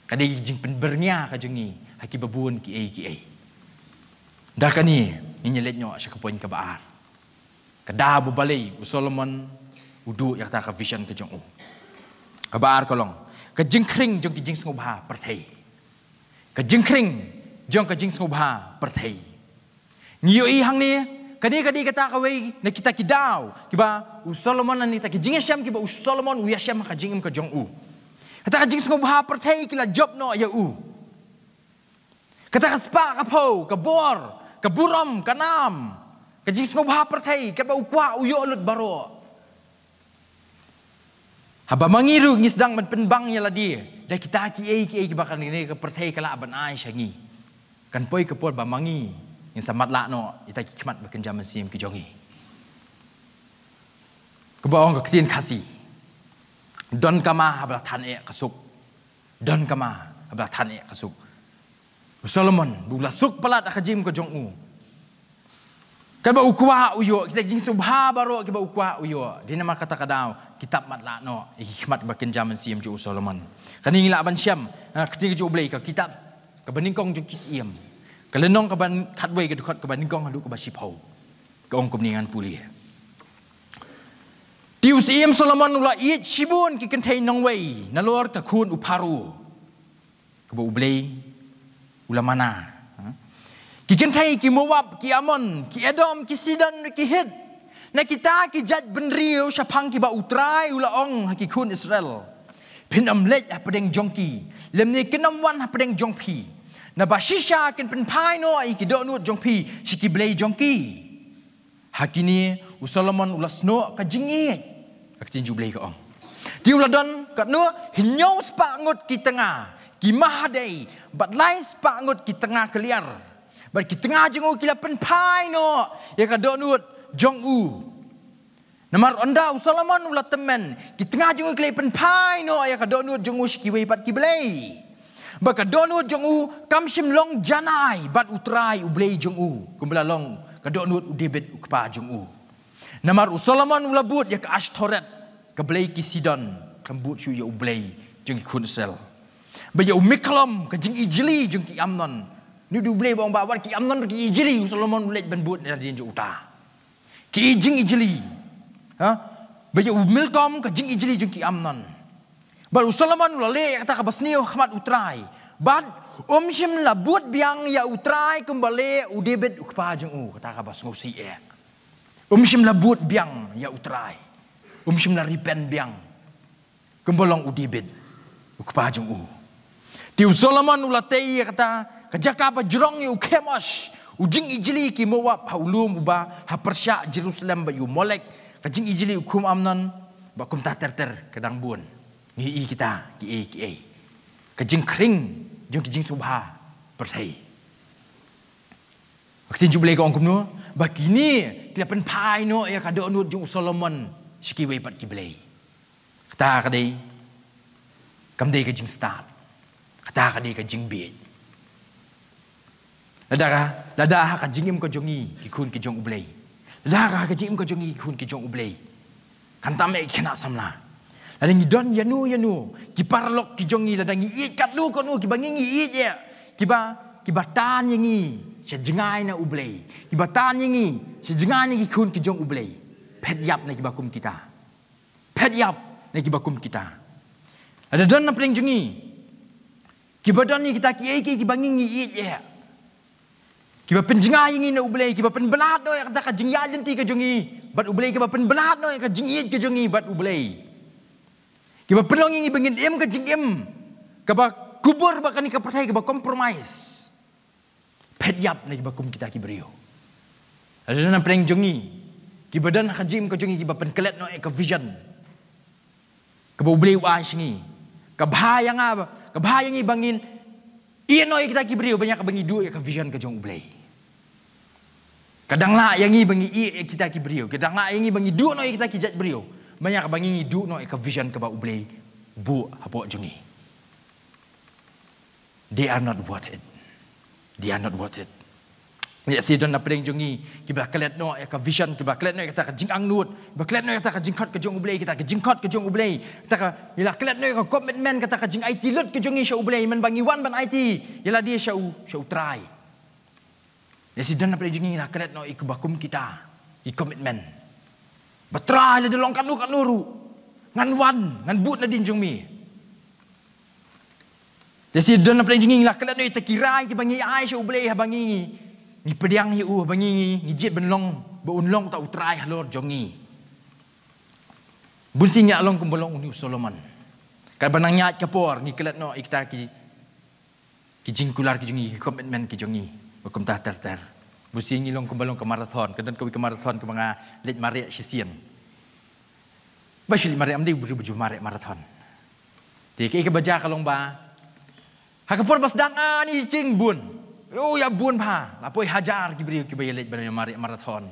Ka dei ka jingpynbyrngia ka jong ngi ha kiba bun kiei kiei. Da kane ngin ïa leit noh sha ka point kaba ar. Ka daw ba balei u Solomon u duh ïa kata ka vision ka jong u. Kaba ar ka long ka jingkhring jong ki jingsngewbha pyrthei. Ka jingkhring jong ka jingsngewbha pyrthei. Ngi ïohi hangne, kane ka dei kata kawei na kita ki daw kiba u Solomon, na kita ki jingïashem kiba u Solomon u ïashem ha ka jingim ka jong u. Kata ka jingsngewbha pyrthei ki la jop noh ïa u. Kata ka spah ka phew, ka bor, ka burom, ka nam, ka jingsngewbha pyrthei kaba u kwah u ïoh lut baroh. Haba ma ngi ruh ngi sdang ban pynbang ïa lade da kita kiei kiei kiba kane ka pyrthei ka lah ban ai sha ngi, kan poi ka por ba ma ngi ngin sa matlah noh ïa kita ki khmat ba kynja mynsiem ki jong ngi. Kaba ong ka ktien Khasi, don kama haba la than eh ka suk. Don kama haba la than eh ka suk. U Solomon ba u la suk palat ha ka jingim ka jong u. Kaba u kwah u ïoh, kita ki jingsngewbha baroh kiba u kwah u ïoh. Dei namar kata ka daw kitab matlah noh ïa ki khmat ba kynja mynsiem jong u Solomon. Kane ngi lah ban shem ha ka ktien ka jong U Blei, ka kitab kaba nyngkong jong Ki Syiem, ka lynnong kaba khatwei, ka dkhot kaba nyngkong haduh kaba shiphew. Ka ong kumne, ngan pule. Te u Syiem Solomon u la ïeit shibun ki kynthei nongwei nalor ka khun u Pharaoh kaba U Blei u la mana. Ki kynthei ki Moab, ki Amon, ki Edom, ki Sidon, ki Hit, na kita ki jait bynriew shaphang kiba U Trai u la ong ha ki khun Israel, phin ym leit hapdeng jong ki, lymne kin ym wan hapdeng jong phi. Naba shisha kin pynphai noh ïa ki dohnud jong phi sha ki blei jong ki. Ha kine u Solomon u la snoh ka jingïeit. Ka ktien jong U Blei ka ong, te u la don katno, hynñiew spah ngut ki tnga ki mahadei bad lai spah ngut ki tnga kliar. Bad ki tnga jong u ki la pynphai noh ïa ka dohnud jong u. Namar ynda u Solomon u la tymmen, ki tnga jong u ki la pynphai noh ïa ka dohnud jong u sha kiwei pat ki blei. Bad ka dohnud jong u kam shym long janai bad U Trai U Blei jong u kumba la long ka dohnud u David u kpa jong u. Namar u Solomon u la bud ïa ka Ashtoreth, ka blei ki Sidon, kam bud shuh ïa U Blei jong ki khun Israel. Bad ïa u Milkom, ka jingijli jong ki Amnon. Naduh U Blei ba ong ba wat ki Amnon ki ijli, u Solomon u leit ban bud na dien jong uta. Ki jingijli. Ha? Bad ïa u Milkom, ka jingijli jong ki Amnon. Bad u Solomon u la leh ïa kata kaba sniew ha khmat U Trai. Bad um shym la bud biang ïa U Trai kumba leh u David u kpa jong u, kata kaba sngewsih eh. Um shym la bud biang ïa U Trai. Um shym la repent biang kumba long u David u kpa jong u. Te u Solomon u la tei ïa kata ka jaka ba jrong ïa u Kemosh, u jingijli ki Moab, ha u lum uba ha pyrshah Jerusalem, bad ïa u Molek, ka jingijli u khun Amnon, bad kumta ter ter, ka dang bun. Ngi i kita kiei kiei. Ka jingkhring jong ki jingsngewbha pyrthei. Ka ktien jong U Blei ka ong kumno, ba kine ki la pynphai noh ïa ka dohnud jong u Solomon sha kiwei pat ki blei. Kata ka dei, kam dei ka jingstad. Kata ka dei ka jingbieit. Lada ka, lada ha ka jingim ka jong ngi ki khun ki jong U Blei. Lada ha ka jingim ka jong ngi ki khun ki jong U Blei, khamtam eh ki khynnah samla, lada ngi don ïano ïano ki paralok ki jong ngi, lada ngi ïeit katno katno kiba ngi ngi ïeit eh, kiba, kiba tan ïa ngi sha jngai na U Blei, kiba tan ïa ngi sha jngai na ki khun ki jong U Blei, phet ïap na kiba kum kita. Phet ïap na kiba kum kita. Lada don na pdeng jong ngi kiba don ïa kita kiei kiei kiba ngi ngi ïeit eh, kiba pynjngai ïa ngi na U Blei, kiba pynblad noh ïa kata ka jingïaid lynti ka jong ngi bad U Blei, kiba pynblad noh ïa ka jingïeit ka jong ngi bad U Blei, kiba pynlong ïa ngi ba ngin im ka jingim kaba kubur bad kane ka pyrthei, kaba compromise. Phet ïap na kiba kum kita ki briew. Lada na pdeng jong ngi kiba don ha ka jingim ka jong ngi kiba pynklet noh ïa ka vision kaba U Blei u ai sha ngi, ka bha ïa nga, ka bha ïa ngi ba ngin ïeh noh ïa kita ki briew ban ïa kaba ngi duh ïa ka vision ka jong U Blei. Ka dang lah ïa ngi ba ngi ïeh ïa kita ki briew. Ka dang lah ïa ngi ba ngi duh noh ïa kita ki jait briew. Mynta ka ba ngi duh noh ïa ka vision kaba U Blei buh hapoh jong ngi. They are not worth it. They are not worth it. Ïa, shi don na pdeng jong ngi kiba klet noh ïa ka vision, kiba klet noh ïa kata ka jingangnud, kiba klet noh ïa kata ka jingkhot ka jong U Blei, kata ka jingkhot ka jong U Blei, kata ka, ïa la klet noh ïa ka commitment, kata ka jingaiti lut ka jong ngi sha U Blei, man ba ngi wan ban aiti ïa lade sha U, sha U Trai. Ïa, shi don na pdeng jong ngi la klet noh ïa kiba kum kita ki commitment. Ba Trai, lada long katno katno ruh, ngan wan, ngan bud nadien jong me. Ïa, shi don na pdeng jong ngi la klet noh ïa kita ki rai kiba ngi ai sha U Blei, haba ngi, ngi pdiang ïa U, haba ngi, ngi, ngi jied ban long ba Un long uta U Trai halor jong ngi. Bun sien ngi long kumba long une u Solomon. Katba nang ïaid ka por ngi klet noh ïa kita ki ki jingkular ki jong ngi, ki commitment ki jong ngi ba kumta ter ter. Bun sien ngi long kumba long ka marathon, ka don kawei ka marathon kaba nga leit mareh shisien. Ba shu leit mareh, ym dei ba ju, ba ju mareh marathon. Te kaei kaba jia ka long ba ha ka por ba sdang ani jing bun, ïoh, ïa bun bha, la poi hajar ki briew kiba ïa leit ban ïa mareh marathon.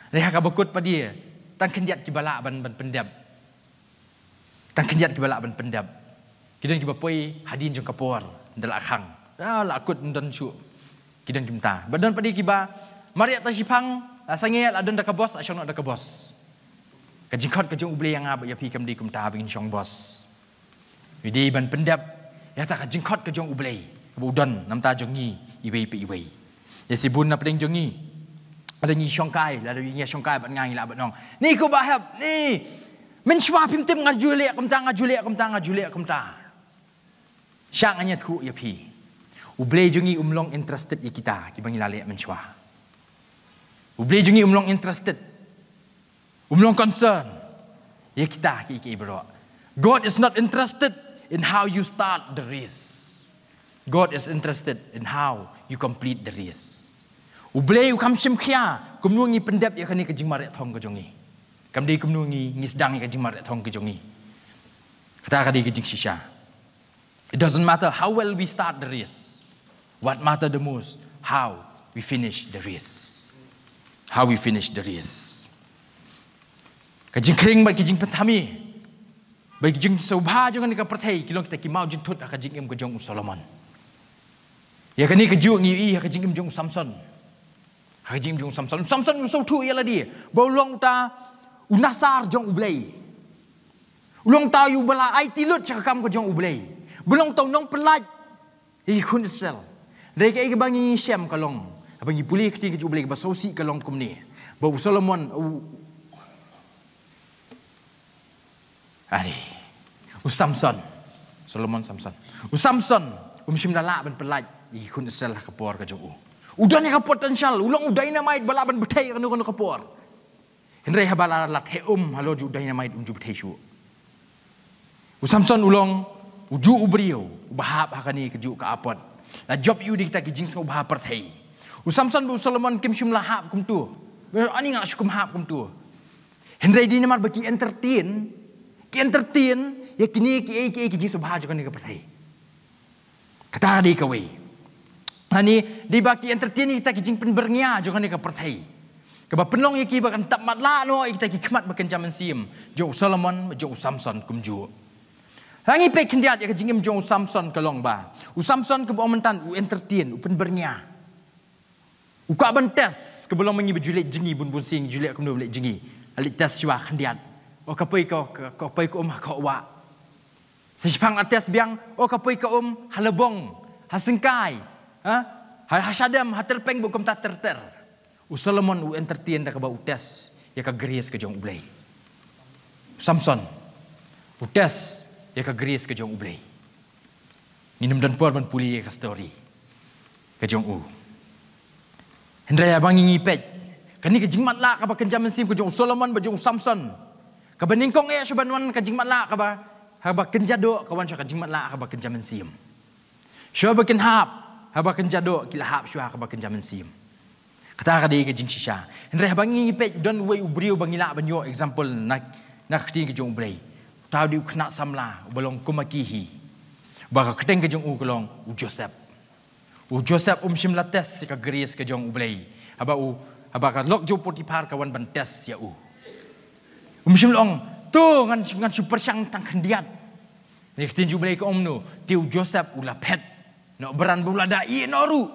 Hynrei ha kaba kut pat de tang khyndiat kiba lah ban, ban pyndep. Tang khyndiat kiba lah ban pyndep. Ki don kiba poi hadien jong ka por, ynda la khang. Ah, la kut ym don shuh. Ki don kumta. Bad don pat de kiba mareh ta shiphang, la sangeh, la don da ka bos, la shong noh da ka bos. Ka jingkhot ka jong U Blei ïa nga bad ïa phi kam dei kumta ba ngin shong bos. Ngi dei ban pyndep ïa kata ka jingkhot ka jong U Blei kaba u don na bynta jong ngi iwei pa iwei. Ïa, shi bun na pdeng jong ngi, lada ngi shongkai, lada ngi shongkai bad nga, ngi lah ban ong, ni ko Bah Hep, ni mynshuwa phim tip, nga ju leh kumta, nga ju leh kumta, nga ju leh kumta. Shah, ngan ïathuh ïa phi, U Blei jong ngi um long interested ïa kita kiba ngi la leh mynshuwa. U Blei jong ngi um long interested, um long concern ïa kita kiei kiei baroh. God is not interested in how you start the race. God is interested in how you complete the race. U Blei u kham shim khia kumno ngi pyndep ïa kane ka jingmareh thong ka jong ngi. Kam dei kumno ngi, ngi sdang ïa ka jingmareh thong ka jong ngi. Kata ka dei ka jingshisha. It doesn't matter how well we start the race. What matter the most, how we finish the race. How we finish the race. Ka jingkhring bad ka jingpynthame bad ka jingsngewbha jong kane ka pyrthei ki long kita ki mawjingthut ha ka jingim ka jong u Solomon. Ïa kane kajuh ngi ïohi ha ka jingim jong u Samson. Ha ka jingim jong u Samson. U Samson u sngewthuh ïa lade ba u long uta u nasar jong U Blei. U long uta uba la aiti lut sha ka kam ka jong U Blei. Ba u long uta u nongpyllait ïa ki khun Israel. Hynrei kaei kaba ngi shem ka long, haba ngi pule ka ktien ka jong U Blei, kaba sngewsih ka long kumne, ba u Solomon, u, ari, u Samson, Solomon, Samson, u Samson um shym la lah ban pyllait ïa ki khun Israel ha ka por ka jong u. U don ïa ka potential, u long u dynamite ba lah ban bthei ha kano kano ka por. Hynrei haba la, la theh um halor jong u dynamite, um ju bthei shuh. U Samson u long ujuh u briew uba hap ha kane kajuh ka apot. La jop ïa u da kita ki jingsngewbha pyrthei. U Samson bad u Solomon kim shym la hap kumto. Ani nga la shu kum hap kumto. Hynrei dei namar ba ki entertain, ki entertain ïa kine kiei kiei ki jingsngewbha jong kane ka pyrthei. Kata dei kawei. Ani, dei ba ki entertain ïa kita ki jingpynbyrngia jong kane ka pyrthei, kaba pynlong ïa ki ba kan tap matlah noh ïa kita ki khmat ba kynja mynsiem jong u Solomon bad jong u Samson kumjuh. Hangne peit khyndiat ïa ka jingim jong u Samson ka long ba u Samson, kaba ong mynta, u entertain, u pynbyrngia. U kwah ban test, kaba long ma ngi ba ju leit jngi bun bun sien, ju leit kumno, leit jngi. Leit test shuwa khyndiat. O ka poi ka, ka, ka poi ka um ha khoh wah. Sa shiphang la test biang, o ka poi ka um ha lbong, ha syngkai, ha, ha, ha shadem, ha tyrpeng, bad kumta ter ter. U Solomon u entertain da kaba u test ïa ka grace ka jong U Blei. U Samson u test ïa ka grace ka jong U Blei. Ngin ym don por ban pule ïa ka story ka jong u. Hynrei haba ngi, ngi peit kane ka jingmatlah kaba kynja mynsiem ka jong u Solomon bad jong u Samson, kaba nyngkong eh shuh ban wan ka jingmatlah kaba, haba kynja doh, ka wan sha ka jingmatlah kaba kynja mynsiem. Shuwa ba kin hap haba kynja doh, ki la hap shuwa kaba kynja mynsiem. Kata ka dei ka jingshisha. Hynrei haba ngi peit, don uwei u briew ba ngi lah ban ïoh example na, na ka ktien ka jong U Blei. Uta u dei u khynnah samla uba long kum ma ki hi. Ba ka kyrteng ka jong u ka long u Joseph. U Joseph um shym la test ïa ka grace ka jong U Blei. Haba u, Haba ka lok jong u Potiphar ka wan ban test ïa u. Um shym la ong, to ngan, ngan shu pyrshang tang khyndiat. Hynrei ka ktien jong u Blei ka ong kumno, te u Joseph u la phet noh bran bad u la da ïeh noh ruh.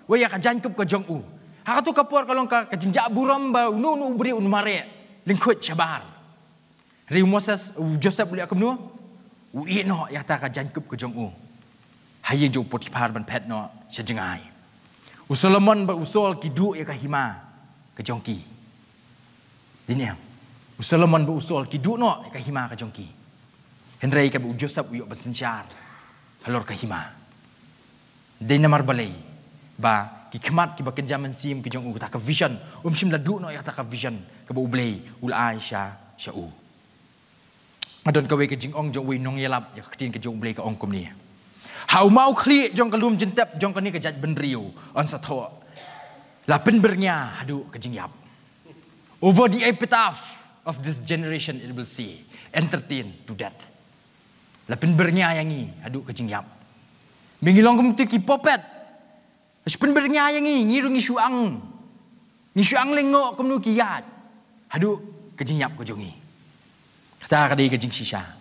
Wei ïa ka jaiñkup ka jong u. Ha kato ka por ka long ka, ka jingjah burom ba uno uno u briew un mareh lyngkhuid shabar. Hynrei u Moses, u Joseph u leh kumno? U ïeh noh ïa kata ka jaiñkup ka jong u ha ïing jong u Potiphar ban phet noh sha jngai. U Solomon bad u Saul ki duh ïa ka hima ka jong ki. Dei ne em? U Solomon bad u Saul ki duh noh ïa ka hima ka jong ki. Hynrei kaba u Joseph u ïoh ban synshar halor ka hima. Dei namar balei ba ki khmat kiba kynja mynsiem ki jong u, kata ka vision, um shym la duh noh ïa kata ka vision kaba u Blei u la ai sha, sha u. Ka don kawei ka jingong jong uwei u nongïalap ïa ka ktien ka jong u Blei, ka ong kumne: Ha u mawkhlieh jong ka lum jingtep jong kane ka jaitbynriew yn sa thoh, la pynbyrngia haduh ka jingïap. Over the epitaph of this generation it will say, entertained to death. La pynbyrngia ïa ngi haduh ka jingïap. Ba ngi long kum tu ki puppet. Shu pynbyrngia ïa ngi, ngi ruh ngi shu ang. Ngi shu ang lyngngoh kumno ki ïaid haduh ka jingïap ka jong ngi. Kata ka dei ka jingshisha.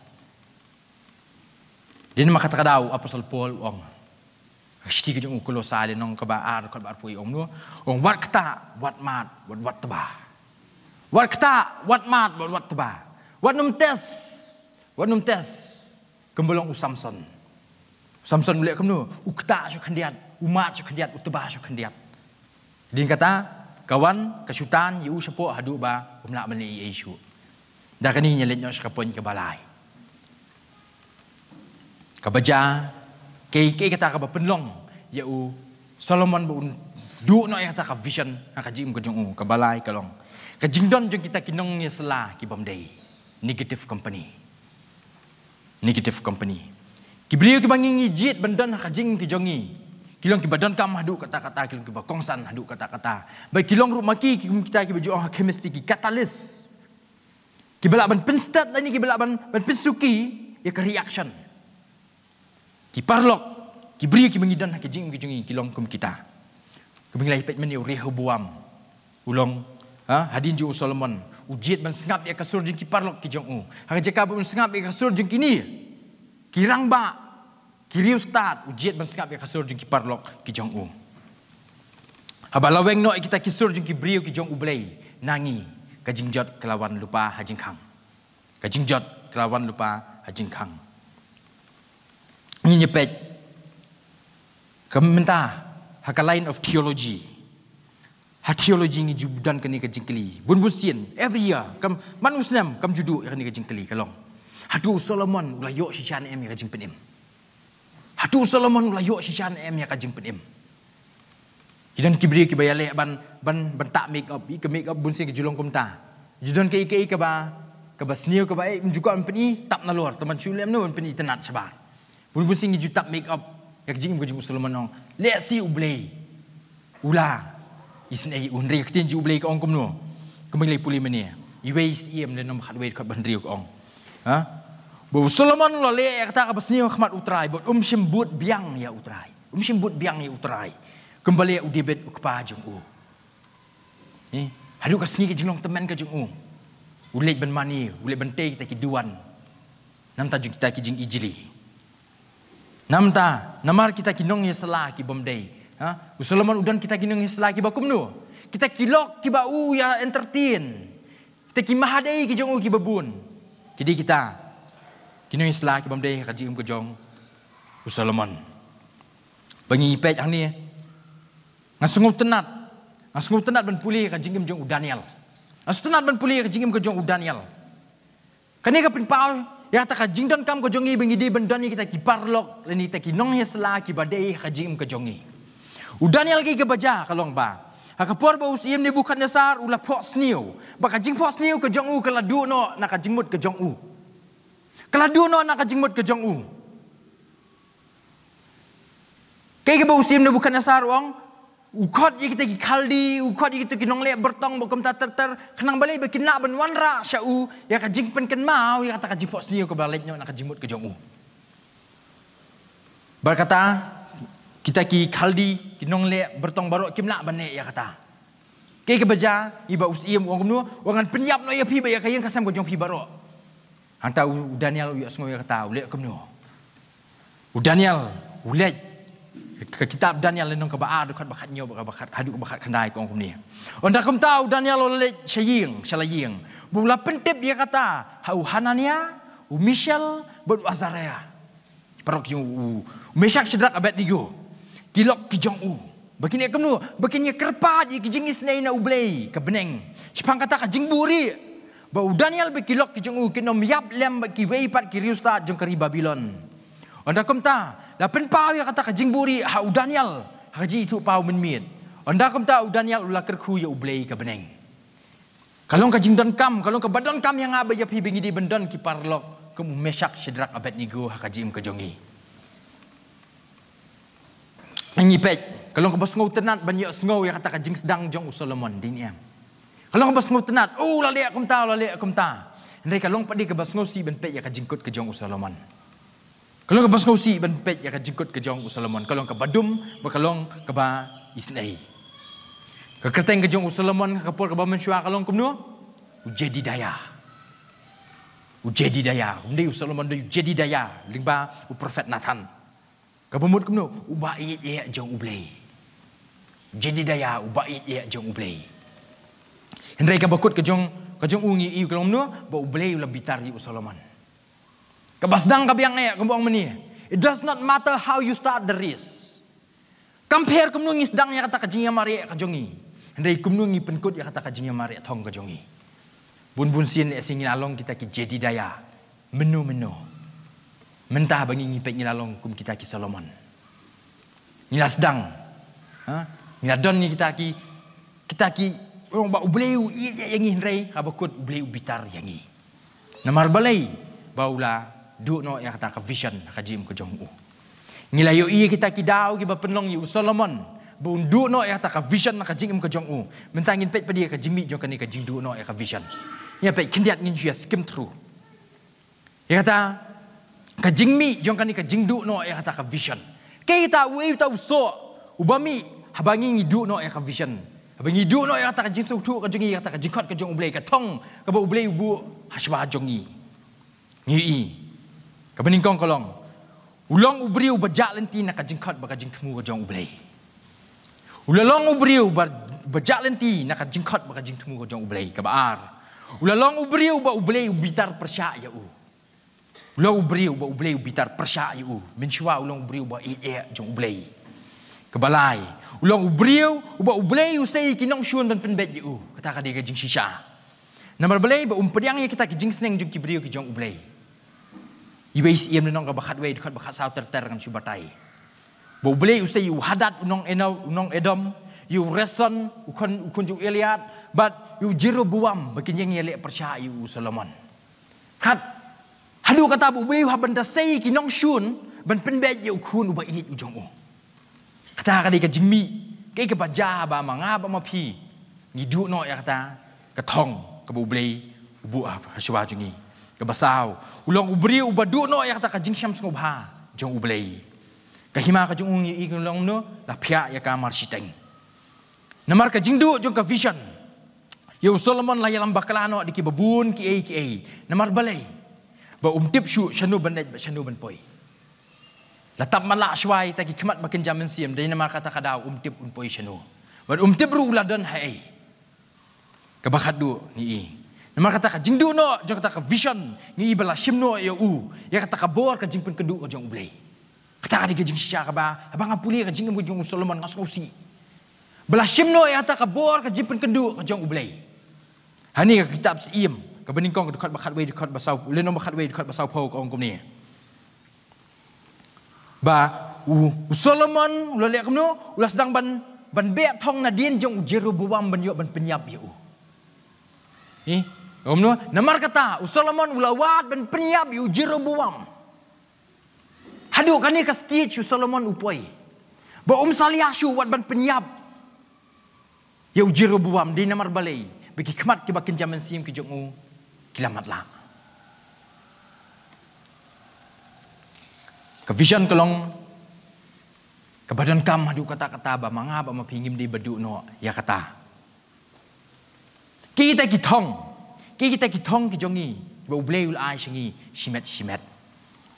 Dei namar kata ka daw u Apostol Paul u ong ha ka shithi ka jong u Kolosai, lynnong kaba ar, dkhot ba arphew, u ong kumno? U ong, wat ktah, wat mad, wat, wat tba. Wat ktah, wat mad, wat, wat tba. Wat nym test, wat nym test. Kumba long u Samson. U Samson u leh kumno? U ktah sha khyndiat, u mad sha khyndiat, u tba sha khyndiat. Dei kata, ka wan ka shu tan ïa u shapoh haduh ba um lah ban leh ei ei shuh. Da kane ngin leit noh sha ka point kaba lai. Kaba jia, kaei, kaei kata kaba pynlong ïa u Solomon ba un duh noh ïa kata ka vision ha ka jingim ka jong u? Kaba lai ka long ka jingdon jong kita ki nongïasylla ki bym dei. Negative company. Negative company. Ki briew kiba ngi, ngi jied ban don ha ka jingim ka jong ngi, ki long kiba donkam haduh katta katta, ki long kiba kongsan haduh katta katta. Bad ki long ruh ma ki, ki, kita kiba ju ong ha chemistry ki catalyst. Kiba lah ban pynstet lane kiba lah ban, ban pynsuki ïa ka reaction. Ki paralok, ki briew kiba ngi don ha ka jingim ka jong ngi ki long kum kita. Kaba ngi la ïa peit mynne, u Rehoboam u long, ha, hadien jong u Solomon, u jied ban sngap ïa ka sur jong ki paralok ki jong u. Ha ka jaka ba un sngap ïa ka sur jong kine ki rangbah, ki riewstad, u jied ban sngap ïa ka sur jong ki paralok ki jong u. Haba la weng noh ïa kita ki sur jong ki briew ki jong U Blei, na ngi ka jingjot ka la wan lypa ha jingkhang. Ka jingjot ka la wan lypa ha jingkhang. Ngin ïa peit ka mynta ha ka line of theology. Ha theology ngi ju don kane ka jingkylli bun bun sien, every year, kam man u snem kam ju duh ïa kane ka jingkylli, ka long, hato u Solomon u la ïoh shisha ne em ïa ka jingpynim? Hato u Solomon u la ïoh shisha ne em ïa ka jingpynim? Ki don ki briew kiba ïaleh ban, ban, ban tah make up, ïa ka make up bun sien ki ju long kumta. Ju don kaei kaei kaba, kaba sniew kaba, eh, ym ju kwah ban pyni, tap nalor, tang ban shu leh kumno ban pyni itynnad shabar. Bun bun sien ngi ju tap make up ïa ka jingim ka jong u Solomon, ong lehse U Blei u la isynei ïa u, hynrei ka ktien jong U Blei ka ong kumno? Kumba ngi la pule mynne, Iwei Syiem lynnong ba khatwei dkhot ba hynriew ka ong, ha, ba u Solomon u la leh ïa kata kaba sniew ha khmat U Trai, bad um shym bud biang ïa U Trai. Um shym bud biang ïa U Trai kumba leh u David u kpa jong u. Eh, haduh ka sngi ka jinglong tymmen ka jong u, u leit ban mane, u leit ban tei kita ki duwan na bynta jong kita ki jingijli. Na bynta, namar kita ki nongïasylla ki bym dei. Ha? U Solomon u don kita ki nongïasylla kiba kumno? Kita ki lok kiba u ïa entertain. Kita ki mahadei ki jong u kiba bun. Ki dei kita ki nongïasylla ki bym dei ha ka jingim ka jong u Solomon. Ba ngi peit hangne, nga sngewtynnad, nga sngewtynnad ban pule ka jingim jong u Daniel. Nga sngewtynnad ban pule ka jingim ka jong u Daniel. Kane ka pynpaw ïa kata ka jingdonkam ka jong ngi ba ngi dei ban don ïa kita ki paralok lane kita ki nongïasylla kiba dei ha ka jingim ka jong ngi. U Daniel, kaei kaba jia ka long ba ha ka por ba u Syiem Nebukhadnessar u la phohsniew, ba ka jingphohsniew ka jong u ka la duh noh na ka jingmut ka jong u. Ka la duh noh na ka jingmut ka jong u. Kaei kaba u Syiem Nebukhadnessar u ong, u khot ïa kita ki Khaldi, u khot ïa kita ki nongleh byrtong bad kumta ter ter, khnang balei? Ba kin lah ban wanrah sha u ïa ka jingpynkynmaw ïa kata ka jingphohsniew kaba la leit noh na ka jingmut ka jong u. Bad kata, kita ki Khaldi, ki nongleh byrtong baroh kim lah ban leh ïa kata. Kaei kaba jia, iba u syiem u ong kumno, u ong ngan pynïap noh ïa phi bad ïa ka ïing ka sem ka jong phi baroh. Hangta u, u Daniel u ïohsngew ïa kata, u leh kumno. U Daniel u leit, ka kitab Daniel lynnong kaba ar, dkhot ba khathynñiew, kaba khat, haduh kaba khatkhyndai ka ong kumne. Ynda kumta u Daniel u la leit sha ïing, sha la ïing. Bad u la pyntip ïa kata ha u Hanania, u Mishael bad u Azaria. Paralok jong u, u Meshak, Shadrak, Abednego, ki lok ki jong u. Ba kin ïa kumno, ba kin ïa kyrpad ïa ki jingisynei na U Blei ka bneng shaphang kata ka jingbuhrieh ba u Daniel bad ki lok ki jong u kin ym ïap lem bad kiwei pat ki riewstad jong ka ri Babilon. Ynda kumta, la pynpaw ïa kata ka jingbuhrieh ha u Daniel ha ka jingithuhpaw mynmiet. Ynda kumta u Daniel u la kyrkhu ïa U Blei ka bneng. Ka long ka jingdonkam, ka long kaba donkam ïa nga bad ïa phi ba ngi dei ban don ki paralok kum u Meshak, Shadrak, Abednego ha ka jingim ka jong ngi. Ngi peit, ka long kaba sngewtynnat ban ïohsngew ïa kata ka jingsdang jong u Solomon, dei ne em? Ka long kaba sngewtynnat, oh, u la leh kumta, u la leh kumta. Hynrei ka long pat dei kaba sngewsih ban peit ïa ka jingkut ka jong u Solomon. Ka long kaba sngewsih ban peit ïa ka jingkut ka jong u Solomon, ka long kaba dum bad ka long kaba isynei. Ka kyrteng ka jong u Solomon ha ka por kaba mynshuwa ka long kumno? U Jedidiah. U Jedidiah. Ym dei u Solomon, dei u Jedidiah, lyngba u prophet Nathan. Kaba mut kumno? Uba ïeit ïa jong U Blei. Jedidiah, uba ïeit ïa jong U Blei. Hynrei kaba kut ka jong, ka jong u ngi ïohi ka long kumno? Ba U Blei u la bitar ïa u Solomon. Kaba sdang ka biang eh, kumba ong mynne, it does not matter how you start the race. Kam pher kumno ngi sdang ïa kata ka jingïamareh ka jong ngi, hynrei kumno ngi pynkut ïa kata ka jingïamareh thong ka jong ngi. Bun bun sien lehse ngi la long kita ki Jedidiah, mynno mynno. Mynta ba ngi, ngi peit ngi la long kum kita ki Solomon. Ngi la sdang, ha? Ngi la don ngi kita ki, kita ki, ong ba U Blei u ïeit ïa ngi, hynrei haba kut U Blei u bitar ïa ngi. Namar balei? Ba u la duh noh ïa kata ka vision ha ka jingim ka jong u. Ngi la ïohi ïa kita ki daw kiba pynlong ïa u Solomon ba un duh noh ïa kata ka vision ha ka jingim ka jong u. Mynta ngin peit pat ïa ka jingmih jong kane ka jingduh noh ïa ka vision. Ïa peit khyndiat, ngin shu ïa skim through. Ïa kata ka jingmih jong kane ka jingduh noh ïa kata ka vision. Kaei kata, uei uta u soh uba mih haba ngi, ngi duh noh ïa ka vision? Haba ngi duh noh ïa kata ka jingsngewthuh ka jong ngi, ïa kata ka jingkhot ka jong U Blei, ka thong kaba U Blei u buh hashwa jong ngi. Ngi ïohi, kaba nyngkong ka long, u long u briew uba jah lynti na ka jingkhot bad ka jingthmu ka jong U Blei. U la long u briew ba, ba jah lynti na ka jingkhot bad ka jingthmu ka jong U Blei. Kaba ar, u la long u briew ba U Blei u bitar pyrshah ïa u. U long u briew ba U Blei u bitar pyrshah ïa u. Mynshuwa u long u briew ba ïeit ïa jong U Blei. Kaba lai, u long u briew uba U Blei u sei ïa ki nongshun ban pynbeit ïa u. Kata ka dei ka jingshisha. Namar balei? Ba um pdiang ïa kita ki jingsneng jong ki briew ki jong U Blei. Iwei Syiem lynnong kaba khatwei, dkhot ba khatsaw ter ter, ngan shu batai. Ba U Blei u sei ïa u Hadad u nong Eno-, u nong Edom, ïa u Rezon u khun, u khun jong u Eliad, bad ïa u Jeroboam ba kin ïeng ïaleh pyrshah ïa u Solomon. Kat, haduh katta ba U Blei u hap ban da sei ïa ki nongshun ban pynbeit ïa u khun uba ïeit u jong u. Kata ka dei ka jingmih. Kaei kaba jia ba ma nga bad ma phi ngi duh noh ïa kata ka thong kaba U Blei u buh ha, hashwa jong ngi? Kaba saw, u long u briew uba duh noh ïa kata ka jingshem sngewbha jong U Blei. Ka hima ka jong u ngi ïohi ka long kumno? La phiah ïa ka marshiteng. Namar ka jingduh jong ka vision, ïa u Solomon la ïalam bakla noh da kiba bun kiei kiei. Namar balei? Ba um tip shuh shano ban leit bad shano ban poi. La tap matlah shuwa ïa kita ki khmat ba kynja mynsiem, dei namar kata ka daw um tip un poi shano. Bad um tip ruh u la don haei. Kaba khatduh ngi ïohi, namar kata ka jingduh noh jong kata ka vision, ngi ïohi ba la shim noh ïa u ïa kata ka bor ka jingpynkynduh ka jong U Blei. Kata ka dei ka jingshisha kaba, haba nga pule ka jingim ka jong u Solomon, nga sngewsih ba la shim noh ïa kata ka bor ka jingpynkynduh ka jong U Blei. Hangne ka kitab Syiem kaba nyngkong, ka dkhot ba khatwei, dkhot ba saw, lynnong ba khatwei, dkhot ba sawphew, ka ong kumne. Ba u, u Solomon u la leh kumno? U la sdang ban, ban beh thong nadien jong u Jeroboam ban ïoh ban pynïap ïa u. Eh, kumno? Namar kata u Solomon u la wad ban pynïap ïa u Jeroboam. Haduh kane ka stage u Solomon u poi ba um salia shuh wat ban pynïap ïa u Jeroboam. Dei namar balei? Ba ki khmat kiba kynja mynsiem ki jong u ki la matlah. Ka vision ka long kaba donkam haduh katta katta ba ma nga bad ma phi ngim dei ba duh noh ïa kata. Kita ki thong, kita ki thong ki jong ngi ba U Blei u la ai sha ngi shimet shimet.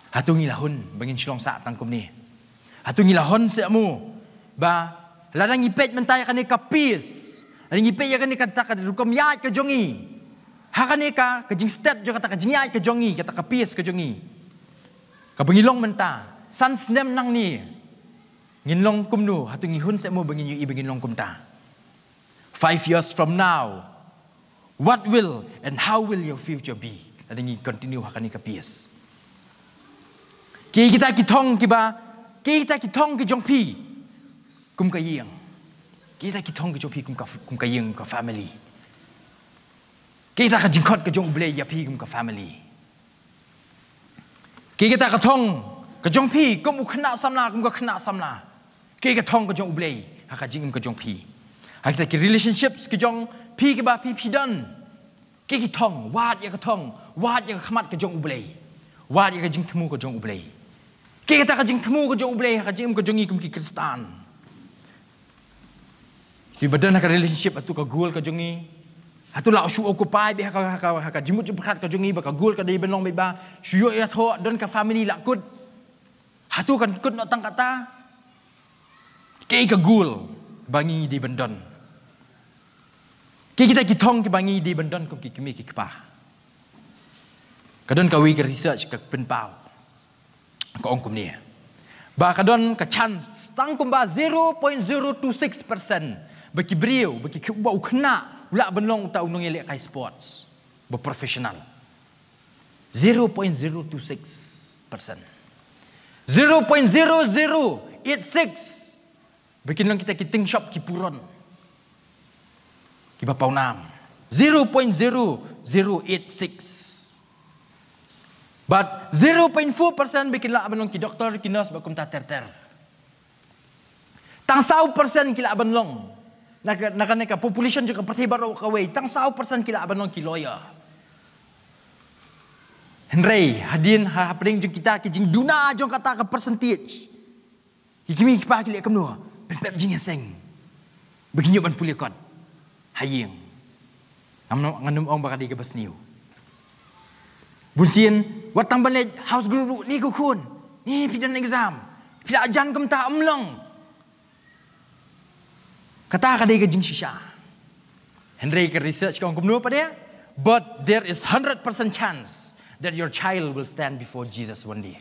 Hato ngi la hun ba ngin shlong sah tang kumne? Hato ngi la hun seh mo ba lada ngi peit mynta ïa kane ka peace, lada ngi peit ïa kane kata ka rukom ïaid ka jong ngi, ha kane ka, ka jingstet jong kata ka jingïaid ka jong ngi, kata ka peace ka jong ngi, kaba ngi long mynta, san snem nangne ngin long kumno? Hato ngi hun seh mo ba ngin ïohi ba ngin long kumta? Five years from now, what will and how will your future be? Lada ngi continue ha kane ka peace. Kita ki thong kiba, kita ki thong ki jong phi kum ka ïing. Kita ki thong ki jong phi kum ka, kum ka ïing, kum ka family. Kita ka jingkhot ka jong U Blei ïa phi kum ka family. Kita ka thong ka jong phi kum u khynnah samla, kum ka khynnah samla. Kita ka thong ka jong U Blei ha ka jingim ka jong phi. Ha kita ki relationships ka jong phi kiba phi phi don. Kita ki thong, wad ïa ka thong, wad ïa ka khmat ka jong U Blei. Wad ïa ka jingthmu ka jong U Blei. Kita ka jingthmu ka jong U Blei ha ka jingim ka jong ngi kum ki Khristan. Te ba don ha ka relationship, hato ka goal ka jong ngi, hato la shu occupy beit ha ka, ha ka, ha ka jingmut jingpyrkhat ka jong ngi ba ka goal ka dei ban long beit ba shu ïoh ïathoh, don ka family la kut. Hato kan kut noh tang kata? Kaei ka goal ba ngi dei ban don? Kaei kita ki thong kiba ngi dei ban don kum ki kmie ki kpa? Ka don kawei ka research ka pynpaw, ka ong kumne ba ka don ka chance tang kumba zero point zero two six percent ba ki briew, ba ki, ba u khynnah u lah ban long uta u nongïalehkai sports ba professional. Zero point zero two six percent. Zero point zero zero eight six ba kin long kita ki ting shop ki puron, kiba pawnam. Zero point zero zero eight six. Bad zero point four percent ba kin lah ban long ki doktor, ki nurse bad kumta ter ter. Tang saw percent ki lah ban long, na ka, na kane ka population jong ka pyrthei baroh kawei, tang saw percent ki lah ban long ki lawyer. Hynrei hadien ha, hapdeng jong kita ki jingduna jong kata ka percentage, ki kmie ki kpa ki leh kumno? Pynpep jingïaseng ba kin ïoh ban pule kot ha ïing. Ngam, ngan ym ong ba ka dei kaba sniew. Bunsien wat tang ban leit house group ruh, ni ko khun, ni phi don exam, phi la jan kumta, ym long. Kata ka dei ka jingshisha. Hynrei ka research ka ong kumno pat de? But there is hundred percent chance that your child will stand before Jesus one day.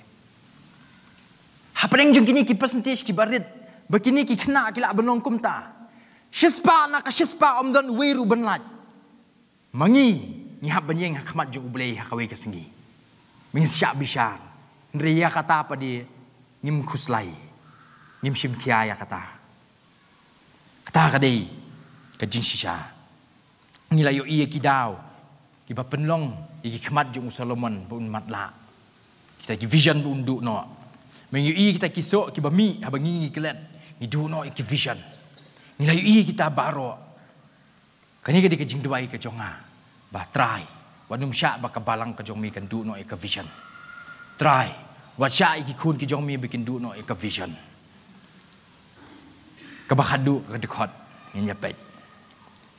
Hapdeng jong kine ki percentage kiba rit ba kine ki khynnah ki lah ban long kumta, shispah na ka shispah ym don uwei ruh ban lait. Ma ngi, ngi hap ban ïeng ha khmat jong U Blei ha kawei ka sngi. Ma ngi shah bishar. Hynrei ïa kata pat de ngim khuslai, ngim shim khia ïa kata. Kata ka dei ka jingshisha. Ngi la ïohi ïa ki daw kiba pynlong ïa ki khmat jong u Solomon ba un matlah. Kita ki vision ba un duh noh. Ma ngi ïohi kita ki soh kiba mih haba ngi, ngi klet, ngi duh noh ïa ki vision. Ngi la ïohi kita baroh. Kane ka dei ka jingduwai ka jong nga ba Trai, wat nym shah ba ka balang ka jong me kan duh noh ïa ka vision. Trai, wat shah ïa ki khun ki jong me ba kin duh noh ïa ka vision. Kaba khatduh ka dkhot ngin ïa peit.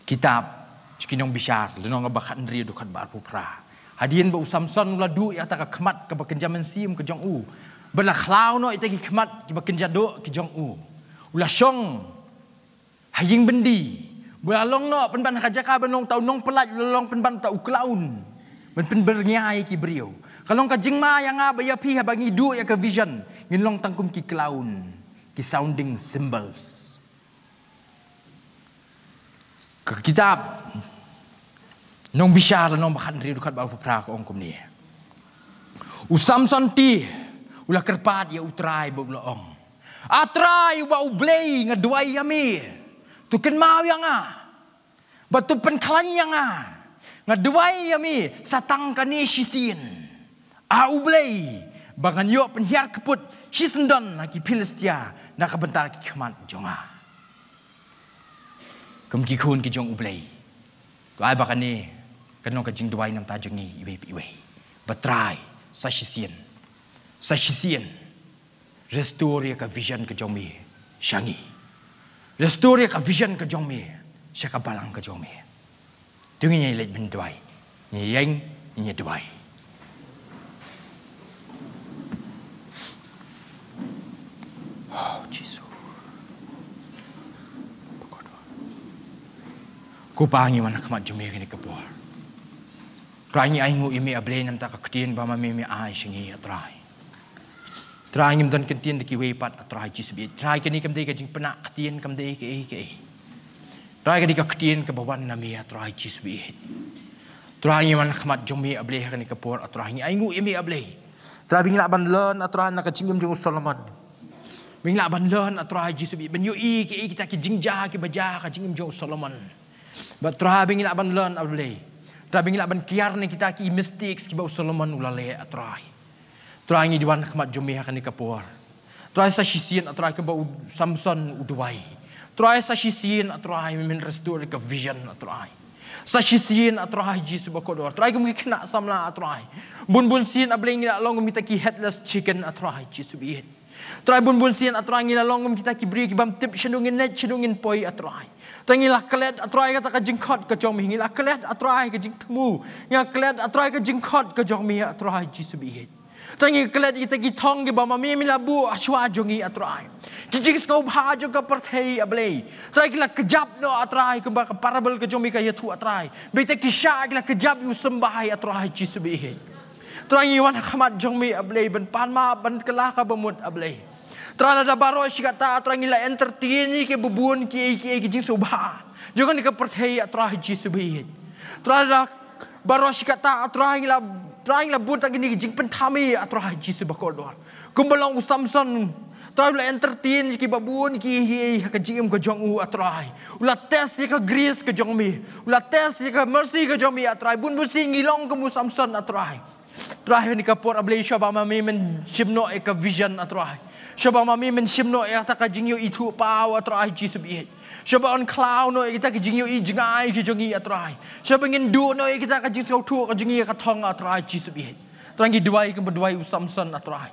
Kitab Ki Nongbishar lynnong kaba khathynriew dkhot ba arphew phra. Hadien ba u Samson u la duh ïa kata ka khmat kaba kynja mynsiem ka jong u, ba la khlaw noh ïa kita ki khmat kiba kynja doh ki jong u, u la shong ha ïing byndi, ba u la long noh pynban ha ka jaka ban long uta u nongpyllait, u la long pynban uta u clown ban pynbyrngia ïa ki briew. Ka long ka jingma ïa nga bad ïa phi haba ngi duh ïa ka vision, ngin long tang kum ki clown, ki sounding cymbals. Ka kitab Nongbishar lynnong ba khathynriew dkhot ba arphew phra ka ong kumne. U Samson te u la kyrpad ïa U Trai bad u la ong, A Trai, uba U Blei, nga duwai ïa me, to kynmaw ïa nga bad to pynkhlaiñ ïa nga. Nga duwai ïa me sa tang kane shisien, A U Blei, ba ngan ïoh pynhiar kput shisyndon na ki Philistia na ka bynta ki khmat jong nga. Kum ki khun ki jong U Blei, to ai ba kane kan long ka jingduwai na ka bynta jong ngi iwei pa iwei, ba Trai, sa shisien, sa shisien, restore ïa ka vision ka jong me sha ngi. Restore ïa ka vision ka jong me sha ka balang ka jong me. To ngin ïa leit ban duwai. Ngin ïeng, ngin ïa duwai. Oh, Jisu. Ko Pa, ngi wan ha khmat jong me ha kane ka por. Trai, ngi ainguh ïa me, A Blei, namar ka ktien ba ma me me ai sha ngi, A Trai. Trai, ngim don ktien da kiwei pat, A Trai Jisu baieit. Trai, kane kam dei ka jingpynah ktien, kam dei kaei kaei. Trai, ka dei ka ktien kaba wan na me, A Trai Jisu baieit. Trai, ngi wan ha khmat jong me, A Blei, ha kane ka por, A Trai, ngi ainguh ïa me, A Blei. Trai, ba ngin lah ban learn, A Trai, na ka jingim jong u Solomon. Ba ngin lah ban learn, A Trai Jisu baieit, ban ïohi kiei kita ki jingjia kiba jia ha ka jingim jong u Solomon. Bad Trai, ba ngin lah ban learn, A Blei. Trai, ba ngin lah ban kiar na kita ki mistakes kiba u Solomon u la leh, A Trai. Trai, ngi duwai ha khmat jong me ha kane ka por. Trai, sa shisien, A Trai, kumba u Samson u duwai. Trai, sa shisien, A Trai, men restore ka vision, A Trai. Sa shisien, A Trai Jisu bakordor. Trai, kum ki khynnah samla, A Trai. Bun bun sien, A Blei, ngi la long kum kita ki headless chicken, A Trai Jisu baieit. Trai, bun bun sien, A Trai, ngi la long kum kita ki briew ki bym tip shano ngin leit, shano ngin poi, A Trai. Trai, ngi la klet, A Trai, kata ka jingkhot ka jong me, ngi la klet, A Trai, ka jingthmu, ngi la klet, A Trai, ka jingkhot ka jong me, A Trai Jisu baieit. Trai, ngi klet ïa kita ki thong kiba ma me me la buh hashwa jong ngi, A Trai. Ki jingsngewbha jong ka pyrthei, A Blei. Trai, ki la kjap noh, A Trai, kumba ka parable ka jong me ka ïathuh, A Trai. Ba kita ki sha ki la kjap ïa u symbai, A Trai Jisu baieit. Trai, ngi wan ha khmat jong me, A Blei, ban pan map, ban kylla ka bamut, A Blei. Trai, lada baroh shi katta, A Trai, ngi la entertain ïa kiba bun kiei kiei ki jingsngewbha jong kane ka pyrthei, A Trai Jisu baieit. Trai, lada baroh shi katta, A Trai, ngi la, Trai, ngi la bun tang kine ki jingpynthame, A Trai Jisu bakordor. Kumba long u Samson, Trai, u la entertain ïa kiba bun kiei kiei ha ka jingim ka jong u, A Trai. U la test ïa ka grace ka jong me. U la test ïa ka mercy ka jong me, A Trai. Bun bun sien ngi long kum u Samson, A Trai. Trai, ha kane ka por, A Blei, shwa ba ma me men shim noh ïa ka vision, A Trai. Shwa ba ma me men shim noh ïa kata ka jingïohi thuh paw, A Trai Jisu baieit. Shwa ba yn khlaw noh ïa kita ka jingïohi jngai ka jong ngi, A Trai. Shwa ba ngin duh noh ïa kita ka jingsngewthuh ka jong ngi ïa ka thong, A Trai Jisu baieit. Trai, ngi duwai kumba duwai u Samson, A Trai.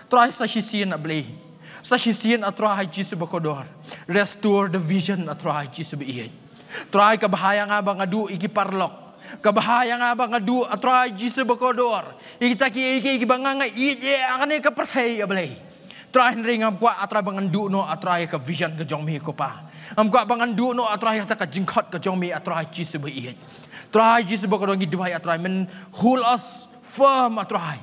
Trai, sa shisien, A Blei. Sa shisien, A Trai Jisu bakordor. Restore the vision, A Trai Jisu baieit. Trai, ka bha ïa nga ba nga duh ïa ki paralok. Ka bha ïa nga ba nga duh, A Trai Jisu bakordor, ïa kita kiei kiei kiba nga nga ïeit ïa ha kane ka pyrthei, A Blei. Trai, hynrei ngam kwah, A Trai, ba ngan duh noh, A Trai, ka vision ka jong me, ko Pa. Ngam kwah ba ngan duh noh, A Trai, kata ka jingkhot ka jong me, A Trai Jisu baieit. Trai Jisu bakordor, ngi duwai, A Trai, men hold us firm, A Trai.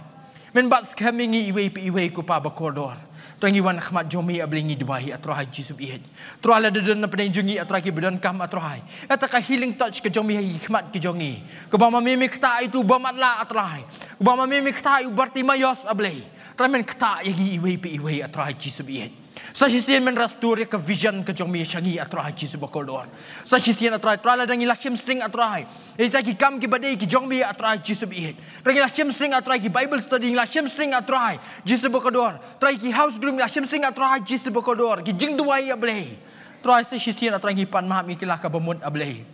Men bat skhem ïa ngi iwei pa iwei, ko Pa bakordor. Trai, ngi wan ha khmat jong me, A Blei, ngi duwai, A Trai Jisu baieit. Trai, lada don na pdeng jong ngi, A Trai, kiba donkam, A Trai, kata ka healing touch ka jong me ha ki khmat ki jong ngi. Kaba ma me me ktah ïa uto uba matlah, A Trai. Kaba ma me me ktah ïa u Bartimaios, A Blei. Trai, men ktah ïa ngi iwei pa iwei, A Trai Jisu baieit. Sa shisien men restore ïa ka vision ka jong me sha ngi, A Trai Jisu bakordor. Sa shisien, A Trai, Trai, lada ngi la shim sting, A Trai, ïa kita ki kam kiba dei ki jong me, A Trai Jisu baieit. Trai, ngi la shim sting, A Trai, ki Bible study, ngi la shim sting, A Trai Jisu bakordor. Trai, ki house group, ngi la shim sting, A Trai Jisu bakordor. Ki jingduwai, A Blei. Trai, sa shisien, A Trai, ngi pan map, ngi kylla ka bamut, A Blei.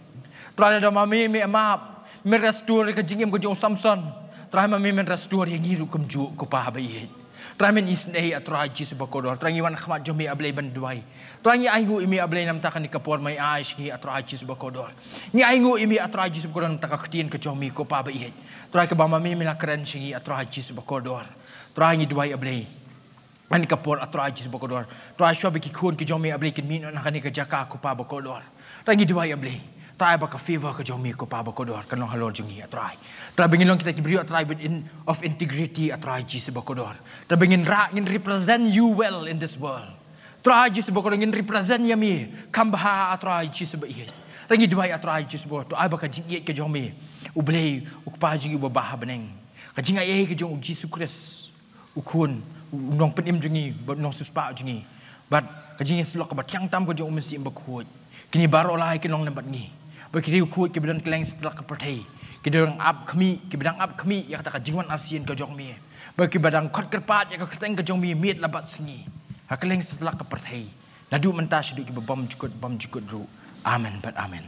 Trai, lada ma me me map, men restore ka jingim ka jong u Samson. Trai, ma me men restore ïa ngi ruh kumjuh, ko Pa baieit. Trai, men isynei, A Trai Jisu bakordor. Trai, ngi wan ha khmat jong me, A Blei, ban duwai. Trai, ngi ainguh ïa me, A Blei, namar kane ka por ma me ai sha ngi, A Trai Jisu bakordor. Ngi ainguh ïa me, A Trai Jisu bakordor, namar ka ktien ka jong me, ko Pa baieit. Trai, kaba ma me me la kren sha ngi, A Trai Jisu bakordor. Trai, ngi duwai, A Blei, ha kane ka por, A Trai Jisu bakordor. Trai, shwa ba ki khun ki jong me, A Blei, kin mih noh na kane ka jaka, ko Pa bakordor. Trai, ngi duwai, A Blei, Trai, ba ka favor ka jong me, ko Pa bakordor, kan long halor jong ngi, A Trai. Trai, ba ngin long kita ki briew, A Trai, with in, of integrity, A Trai Jisu bakordor. Trai, ba ngin rah, ngin represent you well in this world. Trai Jisu bakordor, ngin represent ïa me kham bha, A Trai Jisu baieit. Trai, ngi duwai, A Trai Jisu bakordor, to ai ba ka jingïeit ka jong me, U Blei, U Kpa jong ngi uba ha bneng, ka jingaiei ka jong U Jisu Khrist, U Khun, U Nongpynim jong ngi bad U Nongsiewspah jong ngi, bad ka jingïasyllok kaba tyngeh tam ka jong U Mynsiem Bakhuid, kine baroh lai kin long lem bad ngi. Bad ki riewkhuid kiba don kylleng satlak ka pyrthei, kiba dang ap khmih, kiba dang ap khmih ïa kata ka jingwan arsien ka jong me, bad kiba dang khot kyrpad ïa ka kyrteng ka jong me miet la bad sngi ha kylleng satlak ka pyrthei, naduh mynta shaduh kiba bymjukut bymjukut ruh. Amen bad amen.